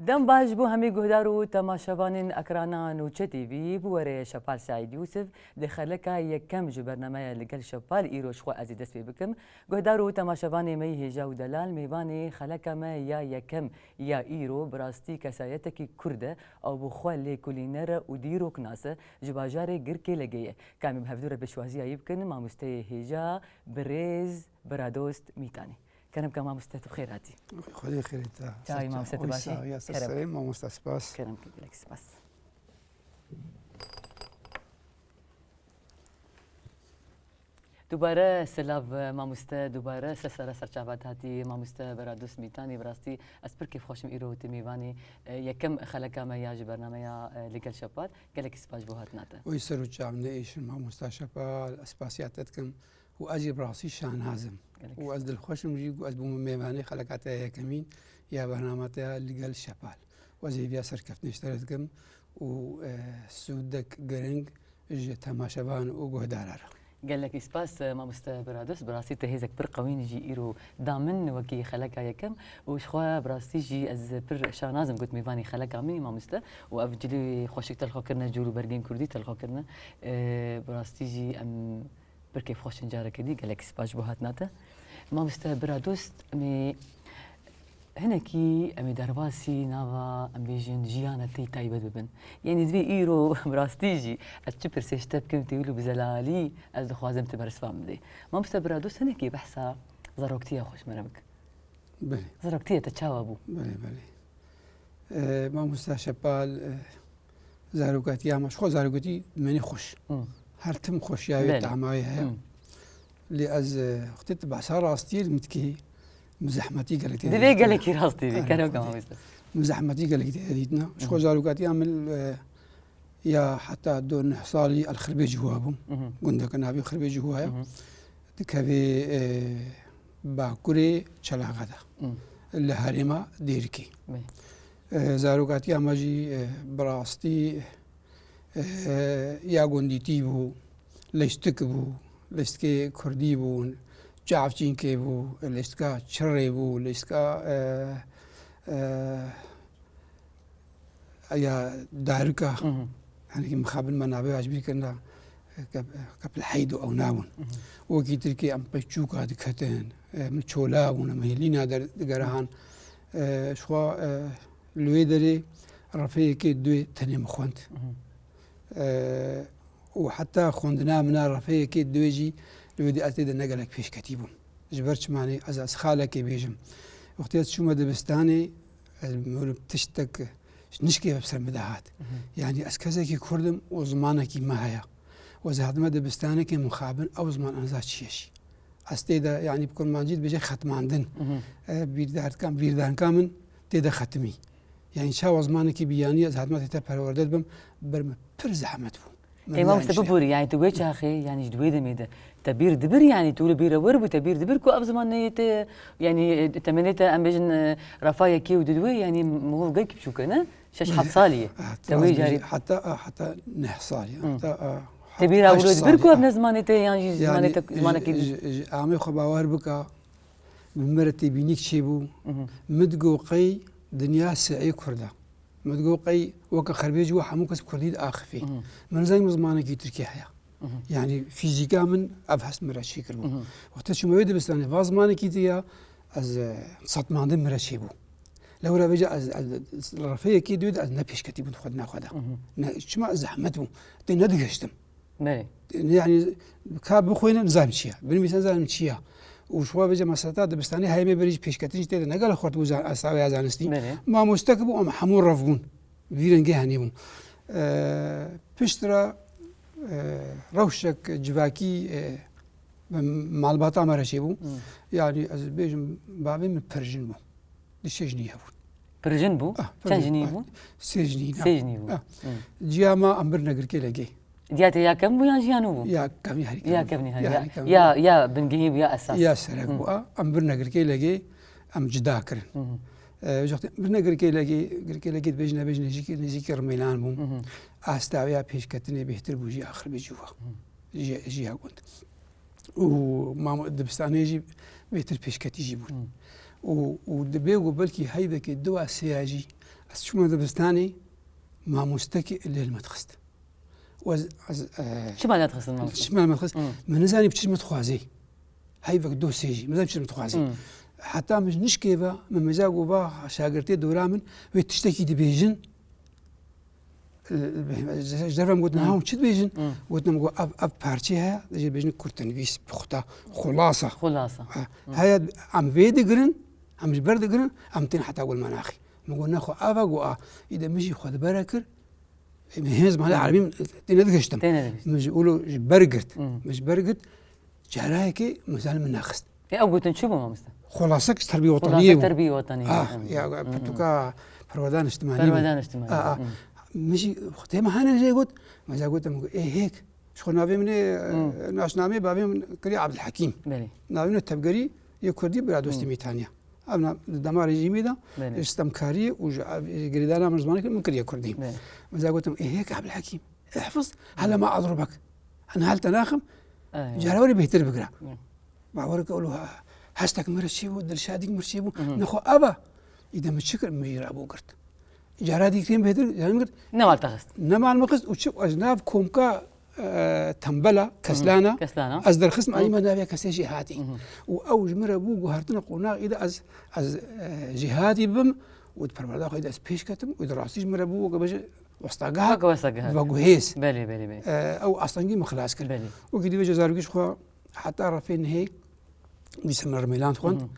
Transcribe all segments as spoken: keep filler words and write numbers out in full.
Dem baş bo hemî guhdar û temaşevanên ekrana Nûçe T V, bi we re ye Şepal Seîd Yûsif, di xeleka yekem ji bernameya Li Gel Şepal îro ji xwe ez ê dest pê bikim. Guhdar û temaşevanê me yî hêja û delal, mêvanê xeleka me ya yekem ya îro bi rastî kesayetekî Kurd e, ew bi xwe lêkolîner e û dîroknas e, ji bajarê Girkêlegê ye. Ka em ê bi hevdû re pêşwaziya wî bikin, mamosteyê hêja, birêz, biradost Mîtanî. Kerem ke mamoste, tu bi xêr hatî. Xwedê xêrê te. Çawa yî mamoste, tu baş î? Wisa, ya, ser serê, mamoste, spas. Kerem ke, gelek spas. Dubare silav, mamoste, dubare ser sera serçava te hatî, mamoste Biradost Mîtanî, bi rastî ez pir kêfxweş im îro tu mêvanê, e, yekem xeleka me ya ji bernameya, e, Li Gel Şepal. Gelekî spas ji bo hatina te. Oy ser û çav neêşin mamosta Şepal, ez spasiya te dikim. û ez jî bi rastî şanaz im. Gelek û ez dilxweş im jî ku ez bûme mêvanê xeleka te ya yekemîn ya bernama te ya Li Gel Şepal. Û ez hêviya serkeftinê ji te re dikim û, e, sûdek giring ji temaşevan û guhdara re. Gelekî spas, e, mamoste Biradost. Bi rastî te hêzek pir qewîn jî îro da min wekî xeleka yekem û ji xwe bi rastî jî ez pir şanaz im ku tu mêvanê xeleka min î mamoste û ev cilê xweşik te li xwe kirine, cûr û bergên kurdî te li xwe kirine. E, bi rastî jî em Pir kêfxweş in careke dî, gelekî spas ji bo hatina te. Mamoste Biradost, em ê hinekî, em ê derbasî nava, em bêjin, jiyana te yî taybet bibin. Yanî divê îro bi rastî jî ez çi pirsê ji te bikim, tê wilo bi zelalî ez dixwazim tu bersiva min bidê. Mamoste Biradost, hinekî behsa zaroktiya xwe ji me re bike. Belê. Zaroktiya te çawa bû? Belê, belê. E, mamosta Şepal, e, zarokatiya me, ji xwe zarokatî menî xweş. Hı. Her tim xweşiya wê, belê, tamawê heye. Hı. Lê ez, e, wextê tu behsa rastiyê li min dikî, min zehmetî gelek tê. Divê gelekî rastî bî, kerem ke mamoste. Min zehmetî gelek tê dîtina. Ji xwe, hı, zarokatiya min, e, ya heta du neh salî ez li Xirbêcî Huwa bûm. Mhm. Gundeke navê Xirbêcî Huwa ye. Mhm. Dikevê, e, bakurê Çelaxe de. Mhm. Li herêma Dêrikê. Bê. E, zarokatiya me jî, e, bi rastî, e, ya gundîtî bû, leştik bû, leştikê kurdî bûn, çavçînkê bû, leştika çirê bû, leştika, e, e, ya darika, mhm, henekî mixabin me navê ji bîr kirina, kep-, keplheyd û ew nabûn. Mhm. Wekî tirkî em qeçûka diketin, e, min çola bûn, em hêlîna der digerahan. E, ji xwe, e, li wê derê refeyekê duê tenê min xwend. Mhm. E, û heta xwendina min a refeyekê duê jî li wê dî ez tê de ne gelek pêşketî bûm. Ji ber çimanê ez, ez xalekê bêjim. Wextê ez çûme dibistanê, ez mirim tiştek ji nişkê ve bi ser min de hat. Mhm. Yanî ez kesekî Kurd im û zimanekî me heye. Û ez hatime dibistanekê mixabin ew ziman ez niza çi ye jî. Ez tê de, yanî bi kurmancî dibêje xetmandin. Mhm. E, bîrdarka, bîrdanka min tê de xetimî. Yanî çawa zimanekî biyanî ez hatime tê te perwerde dibim, ber min pir zehmet bû. Ê mamoste, biborî, yanî tu wê çaxê, yanî ji wê demê de te bîr dibir, yanî tu li bîr re wir bû, te bîr dibir ku ev ziman neyê te, yanî, e, temenê te, em bêjin, e, refa yekê û didwê, yanî mihov gelkî biçûk e, ne? Şeş heft salî ye. Te wê carî heta, heta neh salî, hı, heta, te bîra wilo dibir ku ev ne zimanê te, yan jî zimanê te, zimanekî din. Ji, ji amê xwe bawer bike, bi min re têbînîk çêbû. Mhm. Min digot qey dinya seyê Kurd e. Min digot qey weke Xirbêcî Huwa hemû kes kurdî diaxifî. Mhm. Min zanî min zimanekî tirkî heye. Mhm. Yanî fîzîka min ev hest min re çêkiribû. Mhm. Wextê çûme wê dibistanê, va zimanekî te ya, ez, e, setmandin min re çêbû. Lewra vêca ez, ez, li refeyekê dû de ez ne pêşketî bûm xwedina xwe de. Mhm. Ne, çima ez zehmet bûm. Tê nedigihiştim. Belê. Yanî ka bixwînin zanim çi ye. Binivîsin zanim çi ye. Û ji xwe vêca mesela dibistanê heyê me berî jî pêşketin jî tê de ne gelek xurt bû zan-, ez tawe ya zanistî. Belê. Mamoste ki bû em hemû rev bûn. Vî rengê henî bûn. E, pişt re, e, rewşek civakî, e, bi malbata me re çêbû. Hmm. Yanî ez bêjim bavê min pir jin bû. Di sê jinî hebûn. Pir jin bû? Ah, pir jin. Çend jinî bû? Sê jinî ne. Sê jinî bû. Ah. Hmm. Ciya me em birine Girkêlegê. Diya te ya kevn bû yan jî ya nû bû? Ya kevnî herî kevn. Ya kevnî herî. Ya, ya, ya bingehîn bû ya esas. Ya serek bû. Hmm. A, em birine Girkêlegê, em cida kirin. Hı hı. E, ji wextê birine Girkêlegê, Girkêlegê dibêjin nebêjin nêzîkî, nêzîkî Rimêlan bû. Hı hı. Asta wê ya pêşketinê bêhtir bû jî axir bê cû wa. Hı. Ji, ji ya gund. Û mam-, dibistanê jî bêhtir pêşketî jî bûn. Hı. Û, û dibê ku belkî heyvekê diwa sêya jî Ez çûme dibistanê, mamostekî lê li me dixist. Û ez, ez, e, Çima lê dixistin mamoste? Çima li me dixist? Hı. Min nizanî bi çi ji min dixwazê. Heyvek dosê jî, min nizanî bi çi ji min dixwazê. Hı. Heta min ji nişkê ve, min mêza got va şagirtê dora min, wê tiştekî dibêjin. E, ji, ji derve min gotin, Hı. ha hûn çi dibêjin? Hı. Gotin min got, ev, ev parçe heye, jê dibêjin kurtenivîs, puxta, xulasa. Xulasa. Ha, Hı. heye, em vê digirin, em ji ber digirin, em tên heta gul me naxî. Min got, nexwe, ava got, a. Îde min jî xwe di bere kir. Ê, min hêz mala Hı. erebî min tê nedigihiştim. Tê nedigihiştim. Min ji ûlo ji ber girt. Hı. Min ji ber girt. Carayekê min zal min nexist. Ê, ew gotin çi bû mamoste? Xulasek ji terbî wetaniyê Xulasek bû. Terbî wetaniyê. Ah, Hı. ya, Hı. pirtûka perwerda niştimanî bû. Perwerda niştimanî. Ah, ah. Hı. Min jî xwe tê min hene jê got. Min za gotim, ê, hêk. Ji xwe navê min ê, Hmm. e, naşnameyê bavê min kiriye Abdulhekîm. Belê. Navê min ê tevgerî yê kurdî Biradostî Hmm. Mîtaniya. Ev na-, di damarê jî me de Belê. ji stemkariyê û ji av-, ji girêdana min zimanê kir, min kiriye kurdî. Belê. Min za gotim, ê hêk Abdulhekîm, ihfiz, hele ma adrobek. Niha li te naxim, Eyvallah. cara werî bêhtir bigire. Hmm. Bawer ke ulu ha-, hestek min re çêbû, dilşadîk min re çêbû. Mhm. Nexwe ev e. Îde min çi kir? Min jî rabû girt. Cara dî kirên bêhtir, cara min girt. Nemal te xist. Nemal min xist û çi, ez nav komka, e, tembela, Mhm. keslana, Keslana. ez derxistim, Mhm. alî me naviya kesê jêhatî. Mhm. Û ew ji min re bû guhartina qonax, îde ez, ez, e, jêhatî bim û di perwerda xwe de ez pêş ketim û di rastî ji min re bû weke bêje westageha Weke westageha. veguhêz. Belê, belê, belê. E, ew astengî min xilas kir. Belê. Wekî dî vêje zarokî ji xwe heta refê nihê dîsa min rêmêlan dixwend. Mhm.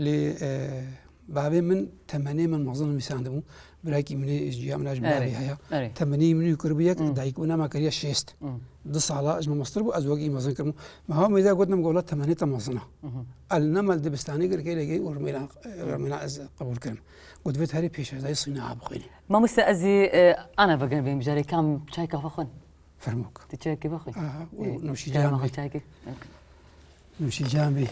Lê, e, bavê min temenê min mezin nivîsandibû. Birakî min ê ji ciya min a ji min Erê, bavê heye. erê. Temenî min û kiribû yek, Mhm. dayik bûna me kiriye şêst. Mhm. Du sala ji min mestir bû, ez wekî mezin kirim. Me ha mêza gotin, min got, wela temenê te mezin e. Mhm. El nema li dibistanê kir, kê lê gey û rêmêlan, rêmêlan ez qebûl kirim. Got, vê herê pêşesazî sîna bixwîne. Mamoste, ez ê, e, ana vegerim vê mijarê, kam çayka xwe xwin? Fermok. Tu çayekê vexwî? Aha, û Ê, nûşîcan kerema xwe bê. çayekê. Ok. Nûşîcan bê.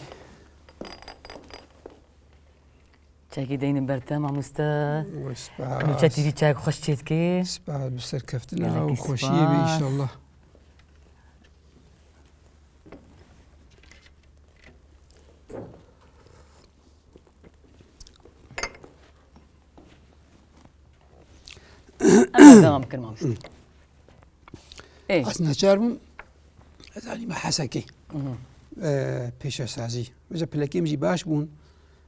Çayekê deynin ber te, mamoste. We spas. Nûçe T V çayek xweş çêdikê. Spas, bi serkeftina Gelekî û xweşiyê bê spas. înşallah. Em berdewam bikin, mamoste. Ê. Ez neçar bûm, ez anîme Hesekê. Mhm. E, pêşesazî. Vêca pilekê min jî baş bûn.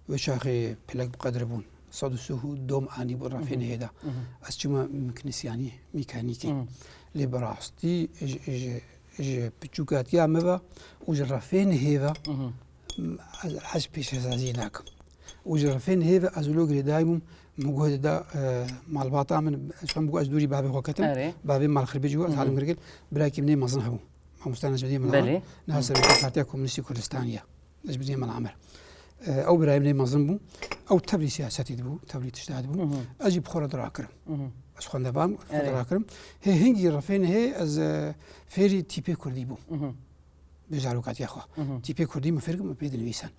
Wê çaxê pilek bi qedir bûn. Sed û sih û dom anî bû refê Mhm. nihê de. Mhm. Ez çûme meknîsyanî, mîkanîkê. Mhm. Lê bi rastî ji, ji, ji piçûkatiya me ve û ji refê nihê ve Mhm. ez hez pêşesazî nakim. Û ji refê nihê ve ez wilo girêdayî bûm, min guh dida, e, malbata min, ez fem bû ez dûrî bavê xwe ketim. Erê. Bavê malxirbî jî bû, ez Hı hı. halim girgil, birakî min ê mezin hebû. Mamoste Necmedîn Mela Belê. Amer, niha Hı. serokê Partiya Komûnîstî Kurdistanê ye. Necmedîn Mela Amer. E, ew birayê min ê mezin bû. Ew tevlî siyasetî dibû, tevlî tişta dibû. Hı hı. Ez jî bi xwe re dirakirim. Hı hı. Ez xwendevan, xwe Erê. dirakirim. Hê hingî refê nihê ez, e, fêrî tîpê kurdî bûm. Hı hı. Bi zarokatiya xwe. Mhm. Tîpê kurdî min fêr kir, min pê dinivîsan.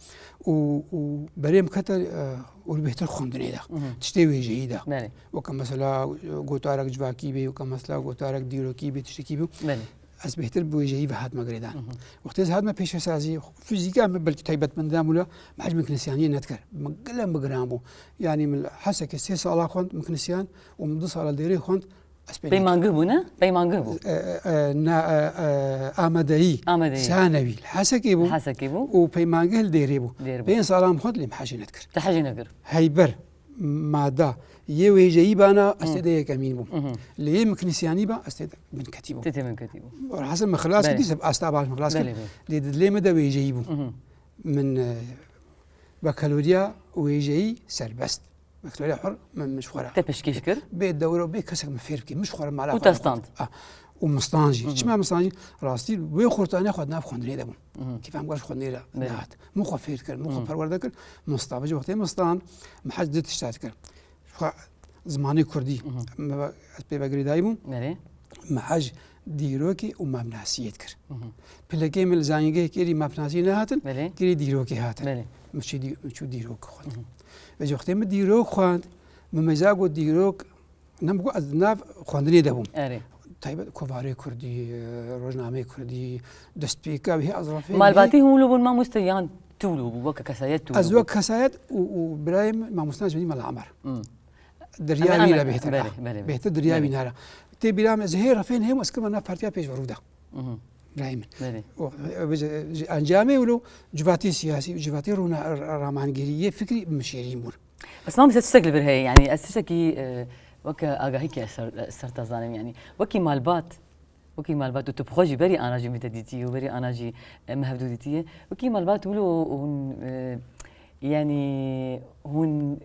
Û, û berê min kete, e, û li bêhtir xwendinê de. Mhm. Tiştê wêjeyî de. Belê. Weke mesela, e, gotarek civakî bê, weke mesela gotarek dîrokî bê, tiştekî bê. Belê. Ez bêhtir bi wêjeyî ve hatime girêdan. Mhm. Wextê ez hatime pêşesazî, fizîka min belkî taybetmendî da mûla, me hej meknîsyaniyê nedikir. Min gelek min giran bû. Yanî min Hesekê sê sala xwend meknîsyan û min du sala dêrê xwend. Ez pê Peymangeh bû, ne? Peymangeh bû. E, e, e, na, e, e, amadeyî. Amadeyî. Sanewî. Li Hesekê bû. Hesekê bû. Û peymangeh li Dêrê bû. Dêrê bû. Pênc salan xwend lê min hejê nedikir. Te hejê nekir. Heyber mada yê wêjeyî bana ez Mhm. tê de yekemîn bûm. Mhm. Lê yê miknisyanî ba ez tê de binketî bûm. Tê tê binketî bû. Welhasil min xilas Belê. kir, dîsa asta baş min xilas kir. Belê, belê. Lê di dilê min de wêjeyî bû. Mhm. Min, e, bakaloriya wêjeyî serbest. Bakaloriya hur min, min ji xwe re Te pişkêş kir? Bê dewre û bê kesek min fêr bikê. Min ji xwe re mala Û xwe te re stand? Ah. Û min stand jî. Hı hı. Çima min stand jî? Rastî wê xurtaniya xwe di nav xwendinê de bûm. Hı hı. Kêfa min ji xwendinê re Belê. nehat. Min xwe fêr kir, min xwe Hı. perwerde kir. Min stand. Vêca wextê min stand, min hez du tişta dikir. Ji xwe zimanê kurdî. Hı hı. Me ve-, ez pê ve girêdayî bûm. Belê. Me hej dîrokê û mafnasiyê dikir. Hı hı. Pilekê min li zanîngehê kêrî mafnasiyê nehatin, Belê. kêrî dîrokê hatin. Belê. Min çû dî-, min çû dîrok xwend. Hı hı. Vêca wextê min dîrok xwend, min mêza got dîrok, ne min got ez di nav xwendinê de bûm. Erê. Taybet kovarê kurdî, e, rojnameyê kurdî, destpêka wî hê ez refê Malbatî hûn wilo bûn mamoste yan tu wilo bû, weke kesayet tu Ez wilo bû? wek kesayet û, û birayê min mamoste Necmedîn Mela Amer. Hı. Derya Em-, wî em-, re bêhtir belê, a. Belê, belê. Bêhtir derya Belê. wî nara. Tê bîra me ez hê refên hêm ez kirme nav partiya pêşverû de. Mhm. Birayê min. Belê. O, e, ji, ji encamê wilo civatê siyasî û civatê rûna-, ra-, ramangirî yê fikrî bi min şêrîn bûn. Bes mamoste tiştek li vir heye, yanî ez tiştekî, e, weke agahîkê ez ser, ser te zanim, yanî wekî malbat, wekî malbat û tu bi xwe jî berî ana jî min te dîtiye û berî ana jî, e, me hevdû dîtiye. Wekî malbat wilo hûn, e, yanî hûn,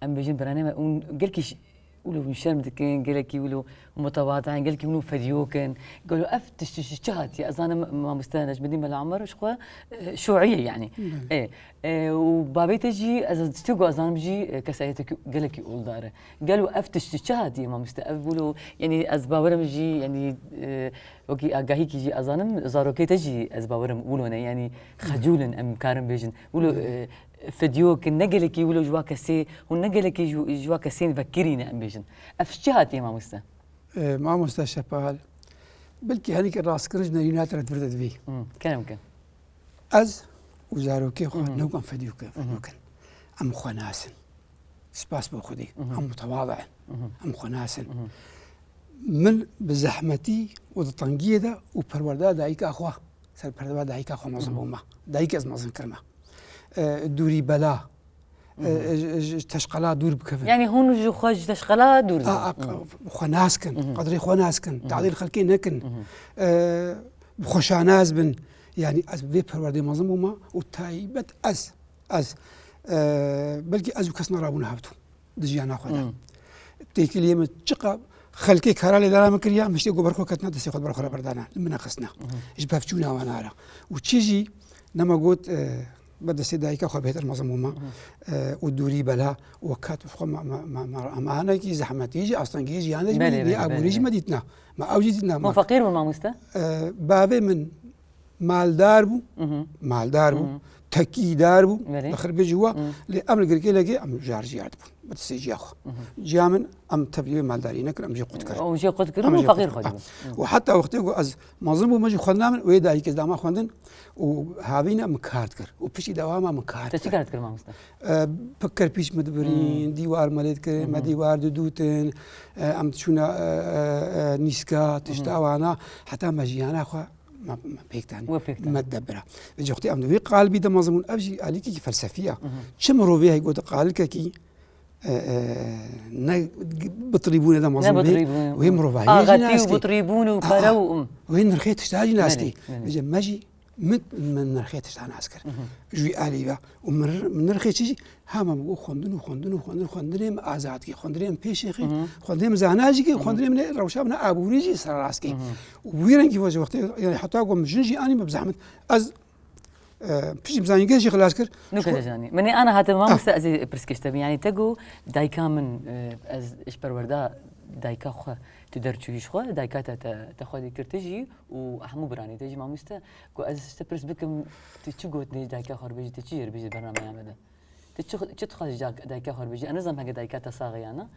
em bêjin birayê me, hûn gelkî ş-, wilo hûn şerm dikin, gelekî wilo mutewadi in, gelkî hûn fedyokin. Gelo ev tişt, tişt çi hatiye? Ez zanim mamoste Necmedîn Mela Omer ji xwe, e, şûî ye yanî. Belê. E, e, û babê te jî, ez tiştê ku ez zanim jî, e, kesayetekî gelekî oldar e. Gelo ev tişt çi hatiye mamoste? Ev wilo, yanî ez bawerim jî, yanî, e, wekî agahîkî jî ez zanim, zarokê te jî ez bawerim wilo ne, yanî xecûl in em karin bêjin. Wilo, Belê. e, fedyokin, ne gelekî wilo ji wa kesê, hûn ne gelekî ji, ji wa kesên vekirî ne em bêjin. Ev çi hatiye mamoste? E, mamoste Şepal, belkî henîkê rastkirin ji nerîna te re di vir de divî. Hmm, kerem ke. Ez û zarokê xwe Mhm. ne wek em fedyokin, Mhm. fedyokin. Em xwe nasin. Spas bo Xwedê. Mhm. Em mutewadi in. Mhm. Em xwe nasin. Mhm. Min bi zehmetî û di tengiyê de û perwerda dayika xwe, ser perwerda dayika xwe mezin Mhm. bûme. Dayikê ez mezin kirime. E, dûrî bela, e, Mhm. e, ji, ji teşqela dûr bikevin. Yanî hûn ji xwe ji teşqela dûr A, dibin. a, Mhm. xwe nas kin, Mhm. qedrê xwe nas kin, Mhm. tadîl xelkê nekin. Mhm. E, bi xwe şanaz bin. Yanî ez vê perwerdê mezin bûme û taybet ez, ez, e, belkî ez û kes nerabûne hevdû di jiyana xwe de. Hmm. Têkiliyê min çiqa xelkê kara lê dera min kiriya, min ştê ku ber xwe ketina, destê xwe ber xwe re berdana, li min nexistine. Hmm. Ji pevçûna wan ara. Û çi jî nema got, e, ber destê dayika xwe bêhtir mezin bûme, Hmm. e, û dûrî bela û kat xwe me, me, me, me, me anekî zehmetî jî, astengiyê jî, yanê jî Belê, me dîtine, belê, aborî belê, jî belê. me dîtine. Me ew jî dîtine. Hûn me. feqîr bûn mamoste? E, bavê min maldar bû, Mhm. maldar bû, Mhm. tekîdar bû, Belê. li xirbê jî wa, Mhm. lê em li girkê legê em jar jiyar dibûn. Bi destê ciya xwe. Mhm. Ciya min em tevlî wê maldarî nekir, em jê qut kir. Ew jê qut kir Em û jê qut feqîr kir. xwe Ah. dibûn. Mhm. Û heta wextê ku ez mezin bûm, me jî xwendina min, wê dayikê dama xwendin û havîne min kar dikir. Û piştî dewama min kar Te çi dikir. kar dikir mamoste? E, p-, kerpîç me dibirîn, Hmm. dîwar me lê dikirin, me Hmm. dîwar didûtin, e, em diçûne, e, e, e, nîska, tişta Hmm. wana, heta me jiyana xwe me, me pêk danî, We pêk danî. me debira. Vê coxtê em di wî qalbî de mezin bûn, ev jî alîkekî felsefî ya. Mhm. Çi mirovê heye ku di qalikekî, e, e, ne bitirîbûnê de Ne mezin bê, bitirîbûn. wê mirovahiyê jî Axetî û naskê. bitirîbûn û Aa, pere û, um. wê nirxê tişta jî naskê. Belê, belê. Vêce me jî Min, min nirxê tişta nas kir. Mhm. Ji wî alî ve. Û min, min nirxê çi jî? Hema min got xwendin û xwendin û xwendin, xwendinê min azad kir, xwendinê min pêşê xî, Mhm. xwendinê min zana jî kir, Mhm. xwendinê min rewşa min aborî jî sererast kir. Mhm. Û wî rengî ve ji wextê, yanî heta ku min jin jî anî min bi zehmet. Ez, e, piştî min zanîngeh jî xilas kir. Nûke Ji xwe- de janî. Min ê ana hate mamoste Ah. ez ê pirsgişte bim. Yanî te got dayika min, e, ez ji perwerda dayika xwe tu derçûyî ji xwe, dayika te, te, te xwedî kir tu jî û hemû biranê te jî mamoste. Ku ez ji te pirs bikim, tu çi gotinê ji dayika xwe re bêjî, tu çi jê re bêjî bernameya me de? Tu çi, çi dixwazî ji dayika xwe re bêjî? Ez nizanim heke dayika te sax e ya na.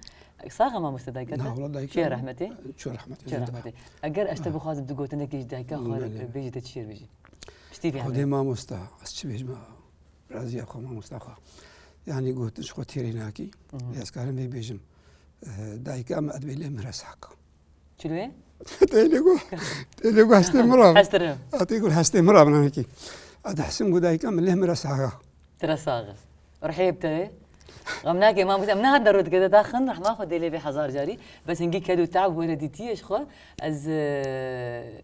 Sax e mamoste dayika te? Na, wala dayika Çi ye min rehmetê? Çi rehmetê, Çi ye jî rehmetê? dibe. Eger ez te Ha. bixwazim du gotinekê ji dayika xwe re Belê. bêjî, te çi jê re bêjî? Piştî vê Xwedê hemê. mamoste, ez çi bêjim? Raziya xwe mamoste xwe. Yanî gotin ji xwe têrê nakî. Mhm. Ez karim vê bêjim. Eh, dayika me, ez dibê lê min re saka. Çilo ye? Tê lê ku, tê lê ku hestê min re. Hestê re. A tê ku hestê min re binanekî. A dehsin ku dayika min lê min re saxa. Tira saxa. Rihê bi te. Xem nake, mamoste, em nehat derû dike de daxin, rehma xwe dê lê vê hezar carî. Bes hingî ked û te'b were dîtiye ji xwe. Ez, e,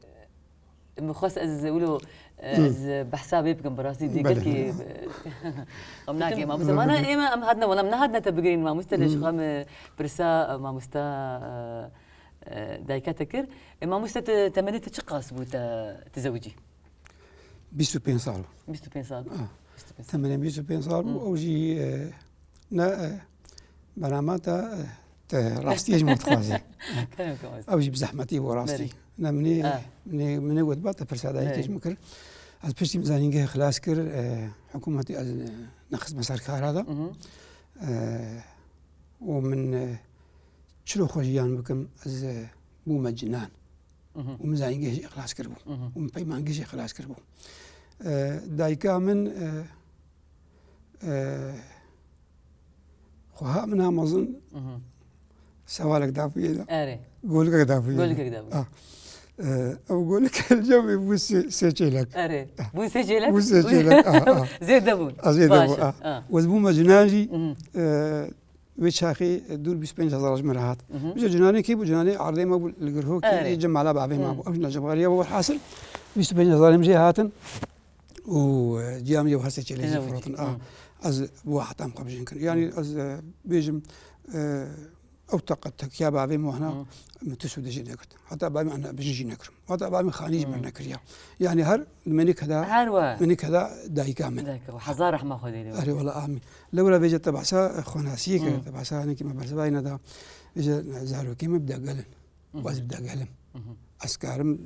min xwest ez wilo, e, Hmm. ez behsa vê bikim, bi rastî dê Belê, gelkî, belê. e, xem nake, mamoste. Mana ême em hatine, wela em nehatine te bigirîn, mamoste, lê ji Hmm. xwe me pirsa, e, mamoste, e, e, dayika te kir. E, mamoste, tu temenê te çiqas bû te, te zewicî? Bîst û pênc sal bû. Bîst û pênc sal bû? Ah. Bîst û pênc sal. Temenê bîst û pênc sal bû. Hmm. Ew jî, e, ne, e, berama te, e, te rastiyê ji min dixwazî. Kerem ke mamoste. Ew jî bi zehmetî bû rastî. Belê. Ne, min ê, Ah. min ê, min ê got ba te pirsa dayikê Belê. ji min kir. Ez piştî min zanîngehê xilas kir, e, hikûmetê ez, e, nexistme ser kara de. Mhm. E, û min, e, çilo xwe jiyan bikim, ez, e, bûme cinan. Mhm. Û min zanîngeh jî xilas kiribû. Mhm. Û min peymangeh jî xilas kiribû. E, dayika min, e, e, Xweha min a mezin Mhm. sewalek dabûye de. Erê. Golikek dabûye de. Golikek dabûye. Ah. E, ew golik li cem bû sê, sê çêlek. Erê. Bû sê çêlek? Bû sê çêlek, ah, ah. Zêde bûn. Ah, zêde Baş bû, e, ah. ah. Wez bûme cinanî, Mhm. e, wê çaxê, e, dûr bîst pênc hezar ji min re hat. Mhm. Ji cinanê kê bû? Cinanê erdê me bû li Girhokê, Erê. cemala bavê me Hı. bû. Ew jina cemaliya bû, welhasil bîst pênc hezar em jê hatin. û, e, ciyam jê her sê çêlê jî Têne firotin. wî. A, Hı. ez bo heta em xwe bijîn kirin. Yanî Hı. ez, e, bêjim, e, ew teqet tekiya bavê min wahna Hı. min tu sûdê jî negirt. Heta bavê min ana bijî jî nekirim. Heta bavê min xanî jî Hı. min nekiriya. Yanî her li Menîke de, Her wa. Menîke de dayika min. Dayika, hezar rehma Xwedê lê Erê were. wela amîn. Lewra vêce te behsa xwenasiyê kir, Hı. te behsa hinekî me bersivayî neda. Vêce zarokê min bi degel in. Mhm. Ez bi degel im. Mhm. Ez karim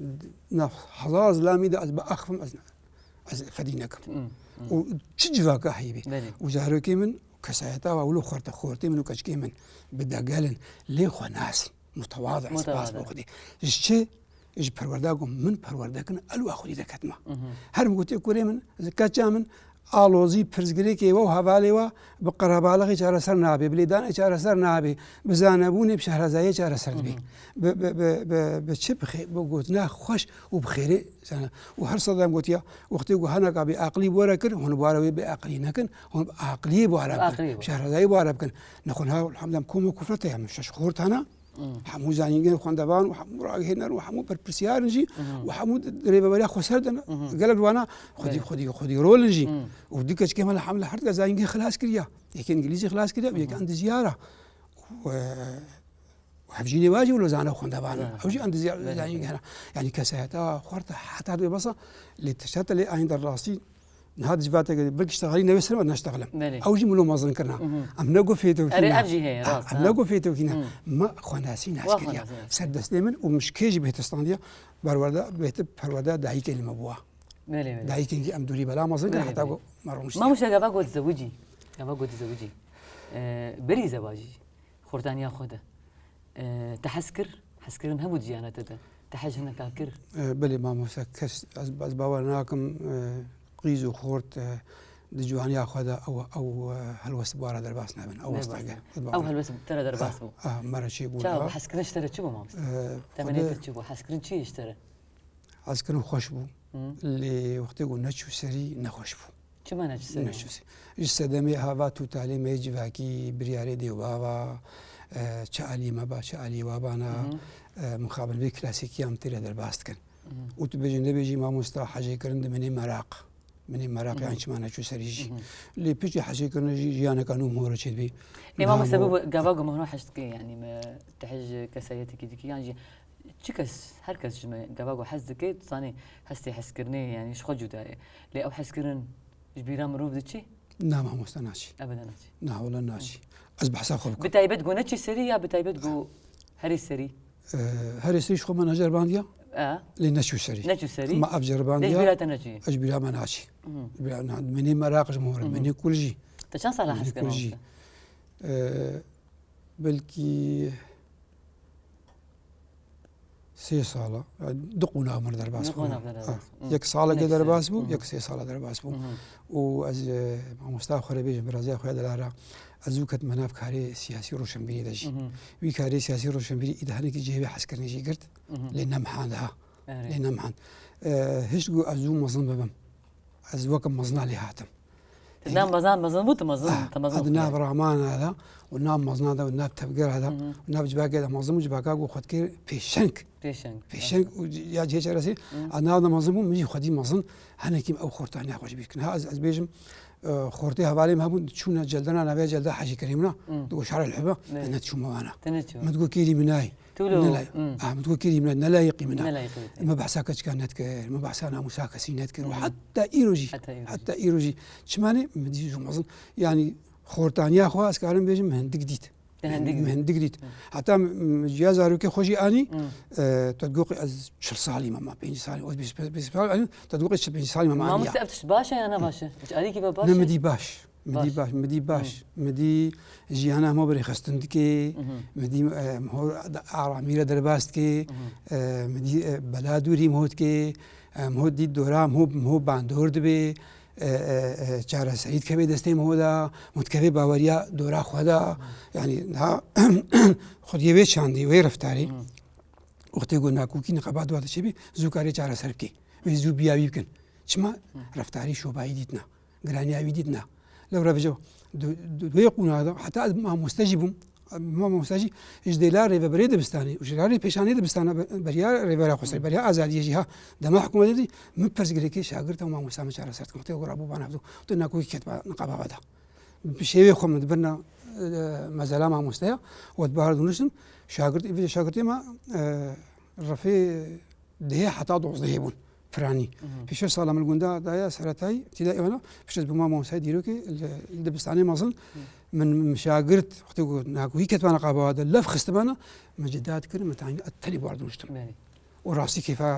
nav hezar zilamî de ez biaxivim, ez, ez fedî nekim. Mhm. Mhm. Û çi civaka heyî bî. Belê. Û zarokê min kesayeta wa wilo xorte xortê min û keçikê min bi degel in. Lê xwe nas in. Mutewadi in, spas Mutewadi. bo Xwedê. Ji çi? Ji perwerda ku min perwerde kirin, elwa xwedî de ketma. Mhm. Her min gotiye kurê min, keça min, alozî pirsgirêkê we û hevalê we bi qerebalixê çareser nabe, bi lêdanê çareser nabe, bi zanebûnê, bi şehrezayiyê çareser dibe. Mhm. Bi, bi, bi, bi, bi çi? Bi xê-, bi gotina xweş û bi xêrê zane. Û her sedem gotiya, wextê ku hineka bêaqilî bi we re kir, hûn bi wara wê bêaqilî nekin, hûn bi aqiliyê bi wara Bi bikin, aqiliyê bi bi wara. şehrezayî bi wara bikin. Nexwe niha, elhamdulillah, em kom û kufret heye, em şeş xort hene. Mhm. Hemû zanîngehên xwendevan û hemû ragihaner û hemû berpirsiyar in jî Mhm. û hemû di-, di rêveberiya xweser de ne. Mhm. Gelek ji wana xwedî, Belê. xwedî, xwedî rol in jî. Mhm. Û du keçikê me elhamdulillah her dika zanîngeh xilas kiriya. Yekê îngilîzî xilas kiriya û yekê Mhm. endiziyara. Û, e, û hevjînê wa jî wilo zane xwendevan e. Zane. Ew jî endiziya-, Belê, zanîngeh belê. hene. Yanî kesayeta xwe te heta dê besa lê tişta te lê ayîn de rastî Niha di civateke de belkî ştexelî newê ser me neştexelim. Belê. Ew jî min lo mezin kirina. Mhm. Em ne got fêtewkî Erê, ne. ev jî heye, Ah, rast, em ha. ne got fêtewkî ne. Hmm. Me xwenasî nas Wa kiriya. xwenasî nas Ser kiriya. destê min û min ji kê jî bêhtir standiya, perwerde, bêhtir perwerde dayikê li me bûa. Belê, belê. Dayikên jî em dûrî bela mezin kir, Belê, heta belê. ku me rûniştiye. Mamoste gava got zewicî. Gava got zewicî. Ee, berî zewacî. Xortaniya xwe de. Ee, te hez kir? Hezkirin hebû di jiyana te de? Te hej hineka kir? Ee, belê mamoste, kes, ez, ez bawer nakim, ee, qîz û xort, ee, di ciwaniya xwe de ew, ew, ee, helwest bi wara derbas nebin. Ew Derbas westa ge. nebin. Ez bawer Ew nakim. helwest bi te re derbas Ah, bû. ah, mera çê bû Çawa niha. bû? Hezkirin ji te re çi bû mamoste? Ee, Te xwedê hezkirin çi bû? Hezkirin xweş bû. Hı. Lê wextê ku neçû serî nexweş bû. Çima neçû serî? Neçû serî. Ji sedemê hava totalê me yê civakî, biryarê dê û bava, e, çi alî me ba, çi alî wa bana, Hı hı. e, mixabin vê klasîkiya em tê re derbas dikin. Hı hı. Û tu bêjî nebêjî mamosta hecêkirin di minê meraq. Minê meraq Hı hı. yan çima neçû serî jî. Hı hı. Lê piştî hecêkirinê jî jiyaneka nû mihor çêdibî. Ê mamoste Niha bû gava ku mihor hez dike, yanî me te hej kesayetekî dikî yan jî Çi kes, her kes ji me gava ku hez dike, tu zanî hestê hezkirinê, yanî ji xwe cuda ye. Lê ew hezkirin ji bîra mirov diçî? Na mamoste, naçî. Ebeden naçî. Na wele naçî. Ez behsa xwe bikim. Bi taybet ku neçî serî ya bi taybet ku herî serî? Ee, herî serî ji xwe me neceribandiya. E? Lê neçû serî. Neçû serî? Ma ev ceribandiya. Lê ji bîra te neçû? Ez ji bîra me naçî. Mhm. Ji bîra na-, minê meraq ji min re, Mhm. minê kul jî. Te çend sala Minê hez kir kul jî. mamoste? Ee, belkî sê sala, e, du qonax min derbas Du bû. qonax derbas Ha, bû. Hı. Yek salekê Yek derbas sal. bû, Hı hı. yek sê sala derbas bû. Hı hı. Û ez, e, mamosta xwe re bêjim, biraziya xwe ya Dilara, ez zû ketime nav karê siyasî roşenbîrî de jî. Hı hı. Wî karê siyasî roşenbîrî î de hinekî cihê wê hezkirinê jî girt. Hı hı. Lê nemihand ha. Evet. Lê nemihand. E, hişt ku ez zû mezin bibim. Ez weke mezina lê hatim. Te nav mezin, mezin bû, tu mezin, Ah, te mezin ez di nav xwînayî. ramana de û nav mezina de û nav tevgera de Hı hı. û nav civakê de mezin bû, civaka ku xwe dikir pêşeng. Pêşeng. Pêşeng û c-, ya cihê çaresî, Hı. ez nav de mezin bûm, min jî xwedî mezin, hinekî min ew xortaniya xwe ji bîr kirin. Ha, ez, ez bêjim, e, xortê hevalê min hebûn, çûne celdana navê celda Hecî Kerîm na, Hı. digot şara li hebe, Ne. ez neçûme wana. Te neçû? Min digot kêrî min nayê. Tu lo, Nelay. Hmm. Ah, min digot kêrî min, nelayîqî min e. Nelayîqî min e. Me behsa keçika nedikir, me behsa namûsa kesî nedikir. Û Hmm. heta îro jî, Heta îro jî. heta îro jî. Çima ne? Min dî zû mezin. Yanî xortaniya xwe ez karim bêjim, min hindik dît. Te hindik Min dît. hindik dît. Hmm. Heta, mm, ciya zarokê xwe jî anî, Hmm. e, te digot ez çil salî me, ma pêncî salî, ez bîst, bîst salî, anî, te digot ez çil pêncî salî me, ma aniya. Mamoste, ev tişt baş e ya ne baş e? Hiç alîkî ve baş Ne e? mi dî baş. Mi dî Baş. baş, mi dî baş. Hı. Mi dî jiyana hema bi rêxistin dike, Mhm. mi dî, e, hema aramî re derbas dike, Mhm. e, mi dî, e, bela dûrî miho dike, e, miho dî dora miho, miho bandor dibe, e, e, e, çareserî dikeve destê min de, hûn dikeve baweriya dora xwe de. Yanî niha xwediyê wê çandî, wê reftarî, wextê ku nakokî niqaba dua diçêbî, zû karê çareser bikê. Wê zû biya wî bikin. Çima? Reftarî şobayî dîtina. Giraniya wî dîtina. Lew revije du-, du-, wê qûna de, heta ez mamoste jî bûm. Mamoste jî ji dêla rêveberê dibistanê û ji dêla rêpêşanê dibistana be-, beriya rêvera xweser, beriya azadiyê jî ha. Dema hikûmetê dî, min pirsgirêkê şagirt û mamosta min çareser dikin. Wextê ku rabû bana hevdû, tu nakokî ket ba niqaba we de. Bi şêwê xwe min dibirna, e, mezela mamosteya, we dibahar dinuştim. Şagirt, vê şagirtê me, e, refê dehê heta dozdehê bûn. Piranî. Pêşe sala min li gunda daye seretayî, tîda êwana, pişt ez bûma mamostayê dîrokê li, li dibistanê mezin. Min, min şagirt, wextê ku nakokî ketibana qaba de, lev xistibana, min cida dikirin, min tanî tenê bar dinuştim. Belê. Û rastî kêfa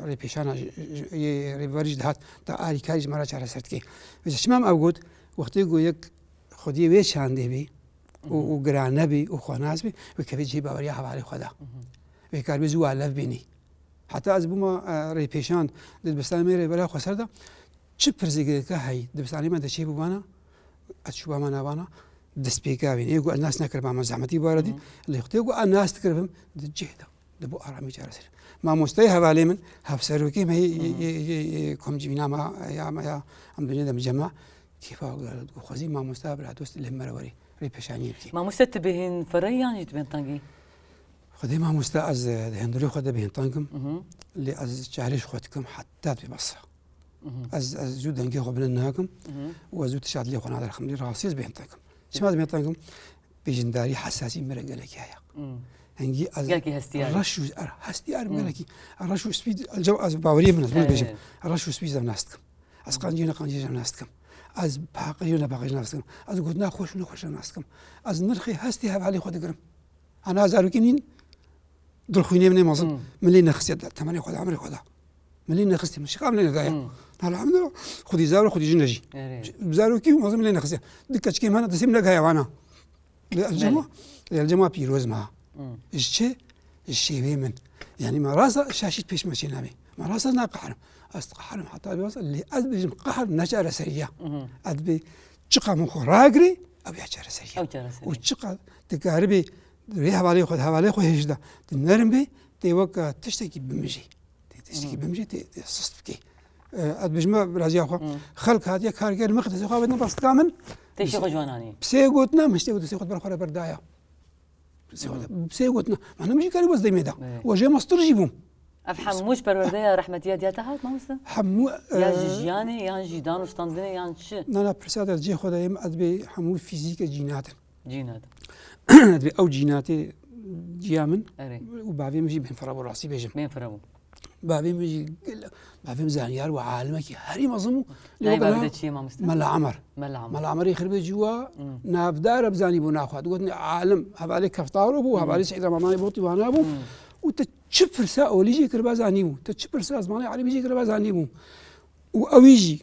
rêpêşana ji, ji, yê rêverî jî dihat, ta arîkarî ji me re çareser dike. Vêca çima min ev got, wextê ku yek xwediyê wê çandê bî û, û girane bî û xwenas bî, wê kevê cihê baweriya hevalê xwe de. Wê karibê zû wa lev bînî. Heta ez bûma, e, rêpêşan di dibistanê me rêvera xweser de, çi pirsgirêke heyî, dibistanê me de çêbûbana, ez çûbama navana, destpêka wî. Ê ku ez nas nekiribama zehmetî bara dî, lê wextê ku ez nas dikiribim, di cih de, di bo aramî çareser. Mamosteyê hevalê min, hevserokê me yê, yê, yê, yê, yê komcivîna me, ya me, ya em dunê de cema, kêfa xwezî mamosta bira dost lê me re werî, rêpêşaniyê bikî. Mamoste, tu bêhn ferre yan jî tu bêhn tengî? Xwedê mamoste, ez, e, di hundirê xwe de bêhn teng im, lê ez çalîş xwe dikim heta dibê bes e. Ez, ez zû dengê xwe bilind nakim û ez zû tişt dilê xwe naderxim. Lê rastî ez bêhn teng im. Çima ez bêhn teng im? Bêjindarî, hesasî min re gelekî heye. Hingî ez Gelkî hestiyar. Reş û, er, hestiyar im gelekî. Reş û spî, ez baweriyê min, ez bunu bêjim. Reş û spî ez nas dikim. Ez qancî ne qancî ez nas dikim. Ez paqij ne paqij nas dikim. Ez gotina xweş û nexweş nas dikim. Ez nirxê hestê hevalê xwe digirim. Ana zarokê nîn dilxwînê min ê mezin. Min lê nexistiye, temenê xwe de, emrê xwe de. Min lê nexistiye, min şiqa min lê nedaye. Elhamdulillah. Xwedî zaro, xwedî jin de jî. Erê. Zarokî û mezin min lê nexistiye. Di keçikê min hene, destê min negaya wana. Lê elcema, Belê. Lê elcema pîroz ma. Ji çi? Ji şêwê min. Yanî me rasa şaşît pêş me çênabê. Me rasa naqehirim. Ez diqehirim heta bê wasa, lê ez dibêjim qehir ne çareserî ya. Ez dibê çiqa min xwe ragirê, ew ya çareserî ya. Ew çareserî. Û çiqa dikaribê rê hevalê xwe, hevalê xwe hêj de, tu nerm bê, tê weke tiştekî bimijê. Tê tiştekî bimijê, tê, tê sist bikê. E, ez dibêjime biraziya xwe, xelk hatiye kar kir, min xwe destê xwe vedine bastika min. Tê şê xwe ciwananî. Pisê gotina, min ji tê got destê xwe ber xwe re berdaya. Pisê xwe de, pisê gotina. Mane min jî karî wez demê de. Evet. Û jê mastir jî bûm. Ev hemû ji perwerdeya rehmetiya diya te hat, mamoste? Hemû, Ya ji e, jiyanê, yan jî dan û standinê, yan çi? Na, na, pirsa te cê xwe de yê, ez dibê hemû fîzîke cînat in. Cînat. Dibê ew cînatê ciya min Erê. Û bavê min jî bên fira bû, rastî bêjim. Bên fira bû. Bavê min jî gel-, bavê min zanyar û alimekî herî mezin bû. Lê Navê wekî bavê niha te çi ye, mamoste? Mela Emer. Mela Emer. Mela Emerê Xirbê Ciwa navdar e bi zanîbûna xwe. Digotin alim, hevalê Keftaro bû, hevalê Seîd Ramadanê Botî wana bû. Û te çi pirsa olî jê kiriba zanîbû. Te çi pirsa zimanê erebî jê kiriba zanîbû. Û ewî jî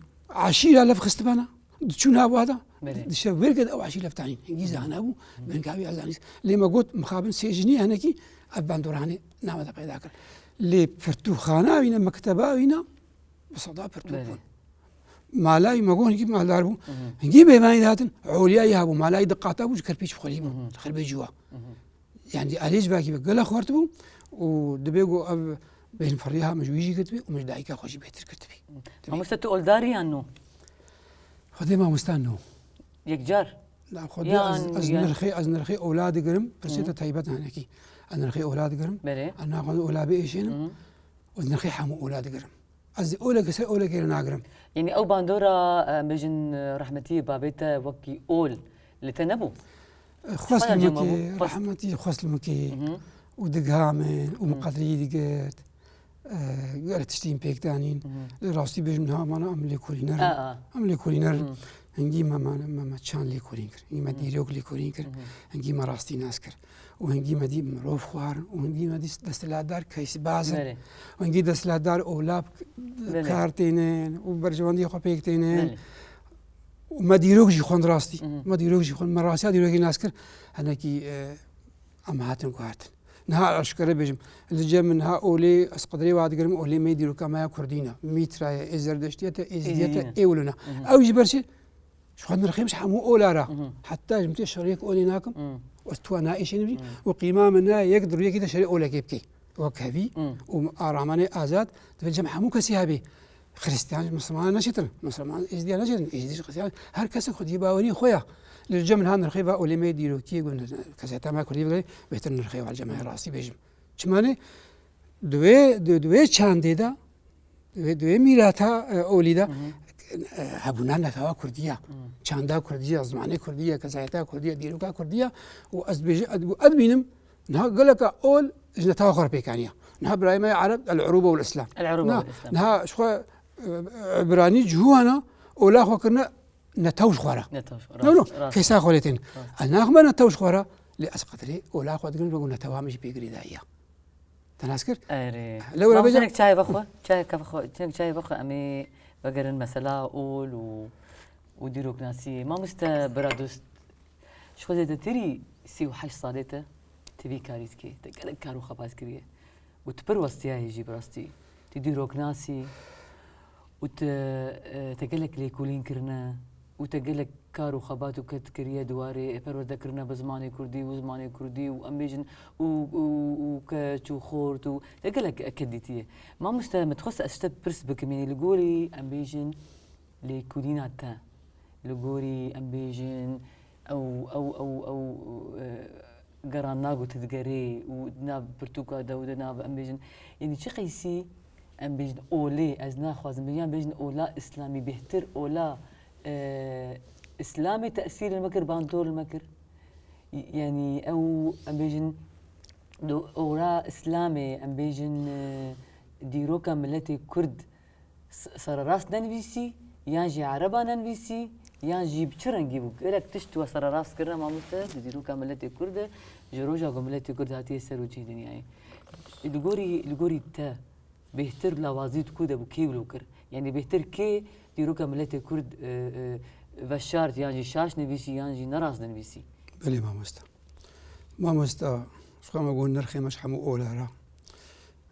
eşîra lev xistibana. Diçûn hava da, Belê. Dişev wêrke de ew eşî leftanîn. Hingî zana bû, bingavî ez zanî. Lê me got, mixabin sê jinî henekî ev bandorane name de peyda kir. Lê pirtûxana wî ne, mekteba wî ne, bi seda pirtûk Belê. Bûn. Malayî me got, hingî maldar bû. Hingî mêvanî dihatin, oliyayî hebû, malayî di qata bû, ji kerpîç xwelî bû. Xirbê ciwa. Yanî alê ji vekî ve gelek xurt bû û dibê ku ev bêhnfirriya min ji wî jî girtibî û min ji dayika xwe jî bêhtir girtibî. Mamoste, tu oldar î yan no? Xwedê mamoste no. Yekcar? La, xwedê Yan ez, ez yan- nirxê, ez nirxê ola digirim, pirsê te taybet e hinekî. Ez nirxê ola digirim. Belê. Ez naxwazim ola biêşênim. Hı hı. Ez nirxê hemû ola digirim. Ez oleke ser olekê re nagirim. Yanî ew bandora, e, em bêjin, e, rehmetî babê te wekî ol li te nebû? Xwest Çima li cem Mûkê, hebû? Xwest- rehmetî xwest li Mûkê Hı hı. Û digiha min û Hı. min qedrî digirt. E, gelek tiştî min pêk danîn. Hı hı. Lê rastî bêjim niha mana em lêkolîner in. A, a. Em lêkolîner in. Hı. Hingî me, me, me, me çand lêkolîn kir. Hingî me Hı. dîrok lêkolîn kir. Hı hı. Hingî me rastî nas kir. Û hingî me dî mirov xwar, û hingî me dî desthilatdar keysbaz in. Belê. Û hingî desthilatdar olap Belê. Kar tênin û berjewendiyê xwe pêk tênin. Belê. Û me dîrok jî xwend rastî. Hı hı. Me dîrok jî xwend. Me rastiya dîrokê nas kir. Hinekî, e, em hatin guhartin. Niha eşkere bêjim, li cem min niha olê, ez qedrê wa digirim, olê me dîroka me ya kurdî ne. Mîtra ye, ê zerdeştiye te, êzdiye te, êzdiye, ê wilo ne. Hı hı. Ew jî ber çi? Ji xwe nirxê min ji hemû ola re. Hı hı. Heta ji min tê şeriyek olê nakim. Hı. Ez tu naêşînim jî. Hı. Û qîma min ne yek di rûyekê de şerê olekê bikey. Wek hevî Hı. û aramanê azad, divê cem hemû kesî hebê. Xristiyan ji Mislimanan neçêtir, Misliman êzdiya neçêtir, êzdî ji Xristiyan, her kesek xwediyê baweriyê xwe ya. Li cem niha nirxê va olê me dîrokî, keseta me kurdî bigirê, bêhtir nirxê va li cem me rastî bêjim. Çima ne? Di wê, di, di wê çandê de, di wê, di wê mîrata, e, olî de, Hı hı. e, hebûna netewa kurdî ya, Hı. çanda kurdî ya, zimanê kurdî ya, kesayeta kurdî ya, dîroka kurdî ya û ez dibêjim, ez, ez dibînim, niha geleka ol ji netewa xwe re pêk aniya. Niha birayê me ya Ereb, el-Urûbe wel-Îslam. El-Urûbe Niha, wel-Îslam. niha ji xwe, e, Îbranî cihû ana, ola xwe kirine netew ji xwe re. Netew ji xwe, No, no, rast, rast. kêsa xwe lê tên. Rast. Ez naxime netew ji xwe re, lê ez qedrê ola xwe digirim, wek netewa min jî pê girêdayî ya. Te nas kir? Erê. Lewra Mamoste bêje- hinek çayê vexwe, çayê ke vexwe, hinek çayê vexwe, em ê vegerin mesela ol û, û dîroknasiyê. Mamoste bira dost, ji xwe zêdetirî sî û heşt salê te, te vî karî dikê, te gelek kar û xebat kiriye. Û tu pir westiyayê jî bi rastî. Tu dîroknasî û te, e, te gelek lêkolîn kirine û te gelek kar û xebat û ked kiriye di warê perwerdekirina bi zimanê kurdî û zimanê kurdî û em bêjin û, û, û keç û xort û te gelek ked dîtiye. Mamoste, min dixwest ez ji te pirs bikim, yanî li gorî em bêjin lêkolîna te, li gorî em bêjin ew, ew, ew, ew, e, gerandina ku tu digerê û di nav pirtûka de û di nav em bêjin, yanî çi qeysî em bêjin olê, ez naxwazim bêjim, yan bêjin ola îslamî bêhtir, ola, e, îslamê tesîr li me kir, bandor li me kir. Yanî ew em bêjin di ola îslamê em bêjin, e, dîroka miletê kurd s-, sererast nenivîsî, yan jî ereba nenivîsî, yan jî bi çi rengî bû? Gelek tişt we sererast kirine mamoste, di dîroka miletê kurd de, ji roja ku miletê kurd hatiye ser û cihê dinyayê. Li gorî, li gorî te bêhtir lawazî di ku de bû, kê wilo kir? Yanî bêhtir kê dîroka miletê kurd, e, e, veşart, yan jî şaş nivîsî, yan jî nerast nenivîsî? Belê mamoste. Mamoste, ji xwe me got nirxê me ji hemû ola re.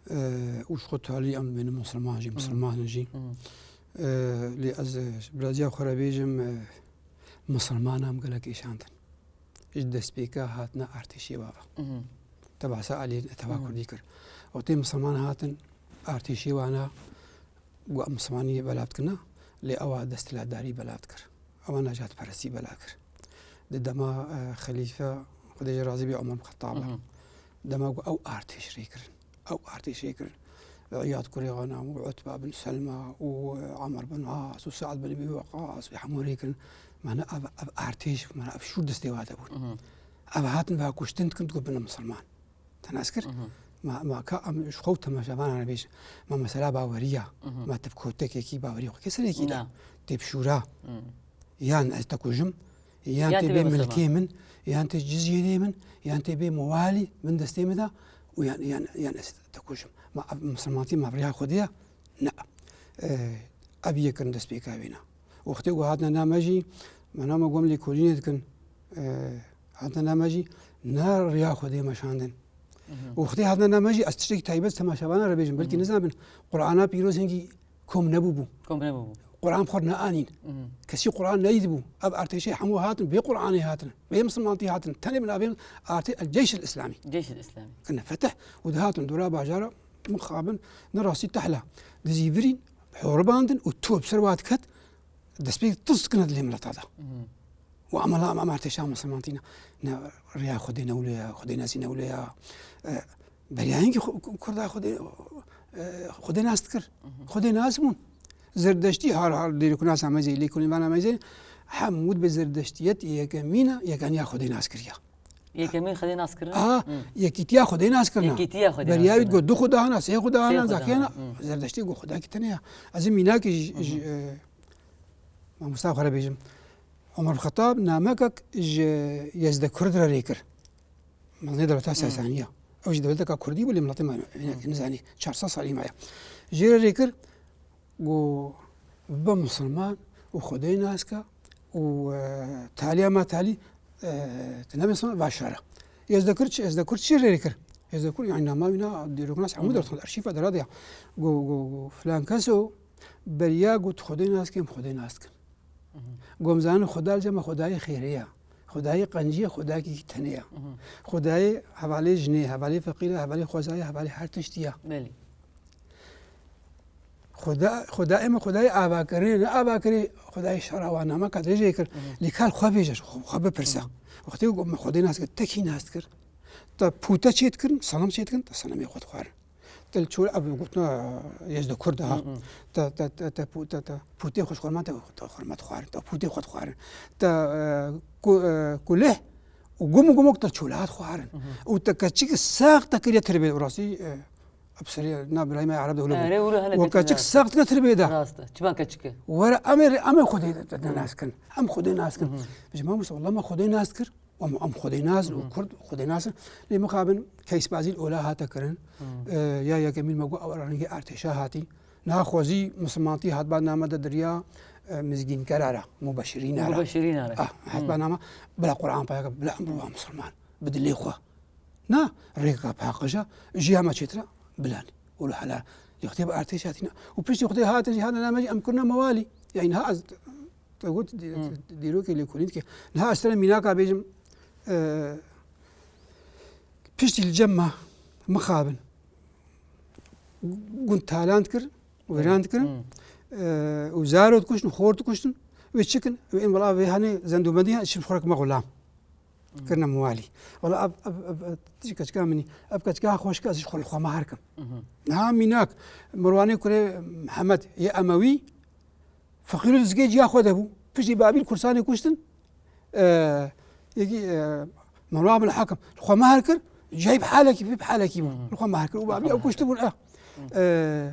E, û ji xwe talî em dibênin Musulman jî, Hı. Musulman in jî. Hı. E, lê ez, e, ji biraziya xwe re bêjim, e, Musulmana em gelek êşandin. Ji destpêka hatina artêşê wa ve. Hı hı. Te behsa aliyê netewa Hı hı. kurdî kir. Wextê Musulman hatin artêşê wana got em Musulmanî belav dikine, lê ewa desthilatdarî belav dikir. Ewa nejatperestî belav kir. Di dema, e, Xelîfe, Xwedê jê razî bê, Omer bin Xettab e. Hı hı. Dema ku ew artêş rê kirin. Ew artêş rê kirin. Îyad kurê Xanam û Utba bin Selma û, e, Amr bin As û Sa'd bin Ebî Weqas û hemû rê kirin. Mane ev, ev artêş, mane ev şûr destê wa de bûn. Hı hı. Ev hatin va kuştin dikin, digot bine misilman. Te nas kir? Hı hı. Ma, ma ka em ji xwe û temaşevanan re bêjin. Ma mesela baweriya, Hı hı. ma tu bi kotekekî bawerî xwe kê serekî de. Na. Tê bi şûra. Hı. Yan ez te kujim, yan Yan tê tê bê bê misilman. milkê min, yan tê cizînê min, yan tê bê mowalî min destê min de û yan, yan, yan ez te kujim. Ma ev misilmantî ma bi rêya Xwedê ye? Ne. Ev yek kirin destpêka wê ne. Wextê ku hatine nav me jî, me nav me got em lêkolînê dikin. E, hatine nav me jî, ne rêya Xwedê meşandin. Mhm. Û wextê hatine nav me jî, ez tiştekî taybet temaşevanan re bêjim, belkî Mhm. nizanibin, Qur'ana pîroz hingî kom nebûbû. Kom nebûbû. Qur'an bi xwe neanîn. Mhm. Kesî Qur'an nedîtibû. Ev artêşê hemû hatin, bê Qur'anê hatin, bê misilmantî hatin. Tenê bi navê artê El Ceyş El Îslamî. Ceyş El Îslamî. Kirine fetih û dihatin dora bajara mixabin, ne rastî tehla. Dizîvirîn, horibandin û top ser wa diket, destpêk tirs dikine dilê mileta de. Mhm. Û emela em, em artêşa misilmantî ne, ne rêya Xwedê ne wilo ya, Xwedê nasî ne wilo ya. E, beriya hingî xu-, ku-, Kurda Xwedê, e, Xwedê nas dikir. Mhm. Xwedê nas bûn. Zerdeştî har har dêroknasa me zê, lêkolînvana me zê, hemû dibe zerdeştiyet yekemîn e, yekaniya Xwedê nas kiriya. Yekemîn Xwedê nas kirin? Aha, Hı. yekîtiya Xwedê nas kirina. Yekîtiya Xwedê nas kirina. Beriya wî got du Xuda hene, sê Xuda hene, Xuda zakiyana, hene. Hı. Zerdeştî got Xuda ki tene ya. Ez ê mînakê ji, Hı hı. ji, e, Mamosta xwe re bêjim. Omer Xetab namekek ji Yezde Kurd re rê kir. Mezinê dewleta Hmm. Sasaniya. Ew jî dewleteka Kurdî bû, lê miletê me, Hmm. nizanî, çar sed salî maye. Jê re rê kir, got, "Bibe misilman û Xwedê nas ke û, e, taliya me talî, e, tu nebe misilman, va şer e." Yezde Kurd çi, Yezde Kurd çi rê kir? Hêzê Kurd, yani nama wîna dîroknas hemû derxist, arşîfa deradiya. Go, go, go, filan keso beriya got, Xwedê nas kim, Xwedê nas kim. Gom zanin Xweda li cema Xwedayê xêrê ya. Xwedayê qencî ye, Xwedayekî tenê ya. Xwedayê hevalê jinê, hevalê feqîr e, hevalê xwezayê, hevalê her tiştî ya. Belê. Xweda, Xwedayê me Xwedayê avakirinê, ne avakirinê Xwedayê şera wan, nama ka dirêj jê kir. Lê kal xwe bêje, xwe, xwe bipirse. Wextê ku me Xwedê nas kir, te kî nas kir? Te pûte çê dikirin, senem çê dikirin, te senemê xwe dixwarin. Te li çol ev gotina Yezdo Kurd ha. Te, te, te, te pû-, te, te pûtê xwe ji xwe me, te, te xwe me dixwarin, te pûtê xwe dixwarin. Te, e, ku-, e, kuleh û gum û gumok te çola dixwarin. Û te keçik sax te kiriye tirbê û rastî, e, Ev serê na birayê me Ereb de wilo bû. Erê, wilo hene We keçik keçik sax dike tirbê de. Rast e. Çima keçik e? Were em ê, em ê Xwedê de, de nas kin. Em Xwedê nas kin. Ji mamoste, wallah me Xwedê nas kir. Em, em Xwedê nas û Kurd Xwedê nas in. Lê mixabin keysbazî li ola hate kirin. E, ya yekemîn me got ew rengê artêşa hatî. Niha xwezî misilmantî hat ba name de diriya, e, mizgînkera re, mubeşirîna re. Mubeşirîna re. Ah, hat ba name, bila Quran paya ke, bila em biwa misilman. Bi dilê xwe. Na, rêka paqij e, ji ya me çêtir e, bila ne. Û li hela, lê Xwedê bi artêş hatîne. Û piştî Xwedê hate jî hate name jî em kirine mewalî. Yani niha ez, te got, dî-, dîrokê lêkolîn dike. Niha ez te re mînaka bêjim, e, piştî li cem me, mixabin. Gund talan dikir, wêran dikirin. E, û zaro dikuştin, xor dikuştin. Wê çi kin? Wê ên wela vê hanê zendûbendî ya, çi xwe me xulam. Kirine muwalî. Wela ev, ev, ev, ev, tişt keçika min î. Ev keçika xweşik ez ji xwe li xwe me her kim. Niha mînak, Mirwanê kurê Mihemed yê Emewî, feqîr û dizgê ciya xwe de bû. Piştî Babîl Kursanê kuştin, e, yekî, e, Mirwan bin Hakim. Li xwe me her kir, cayî bi halekî, bi halekî bû. Li xwe me her kir. Û Babîl ew kuştibûn, eh. E,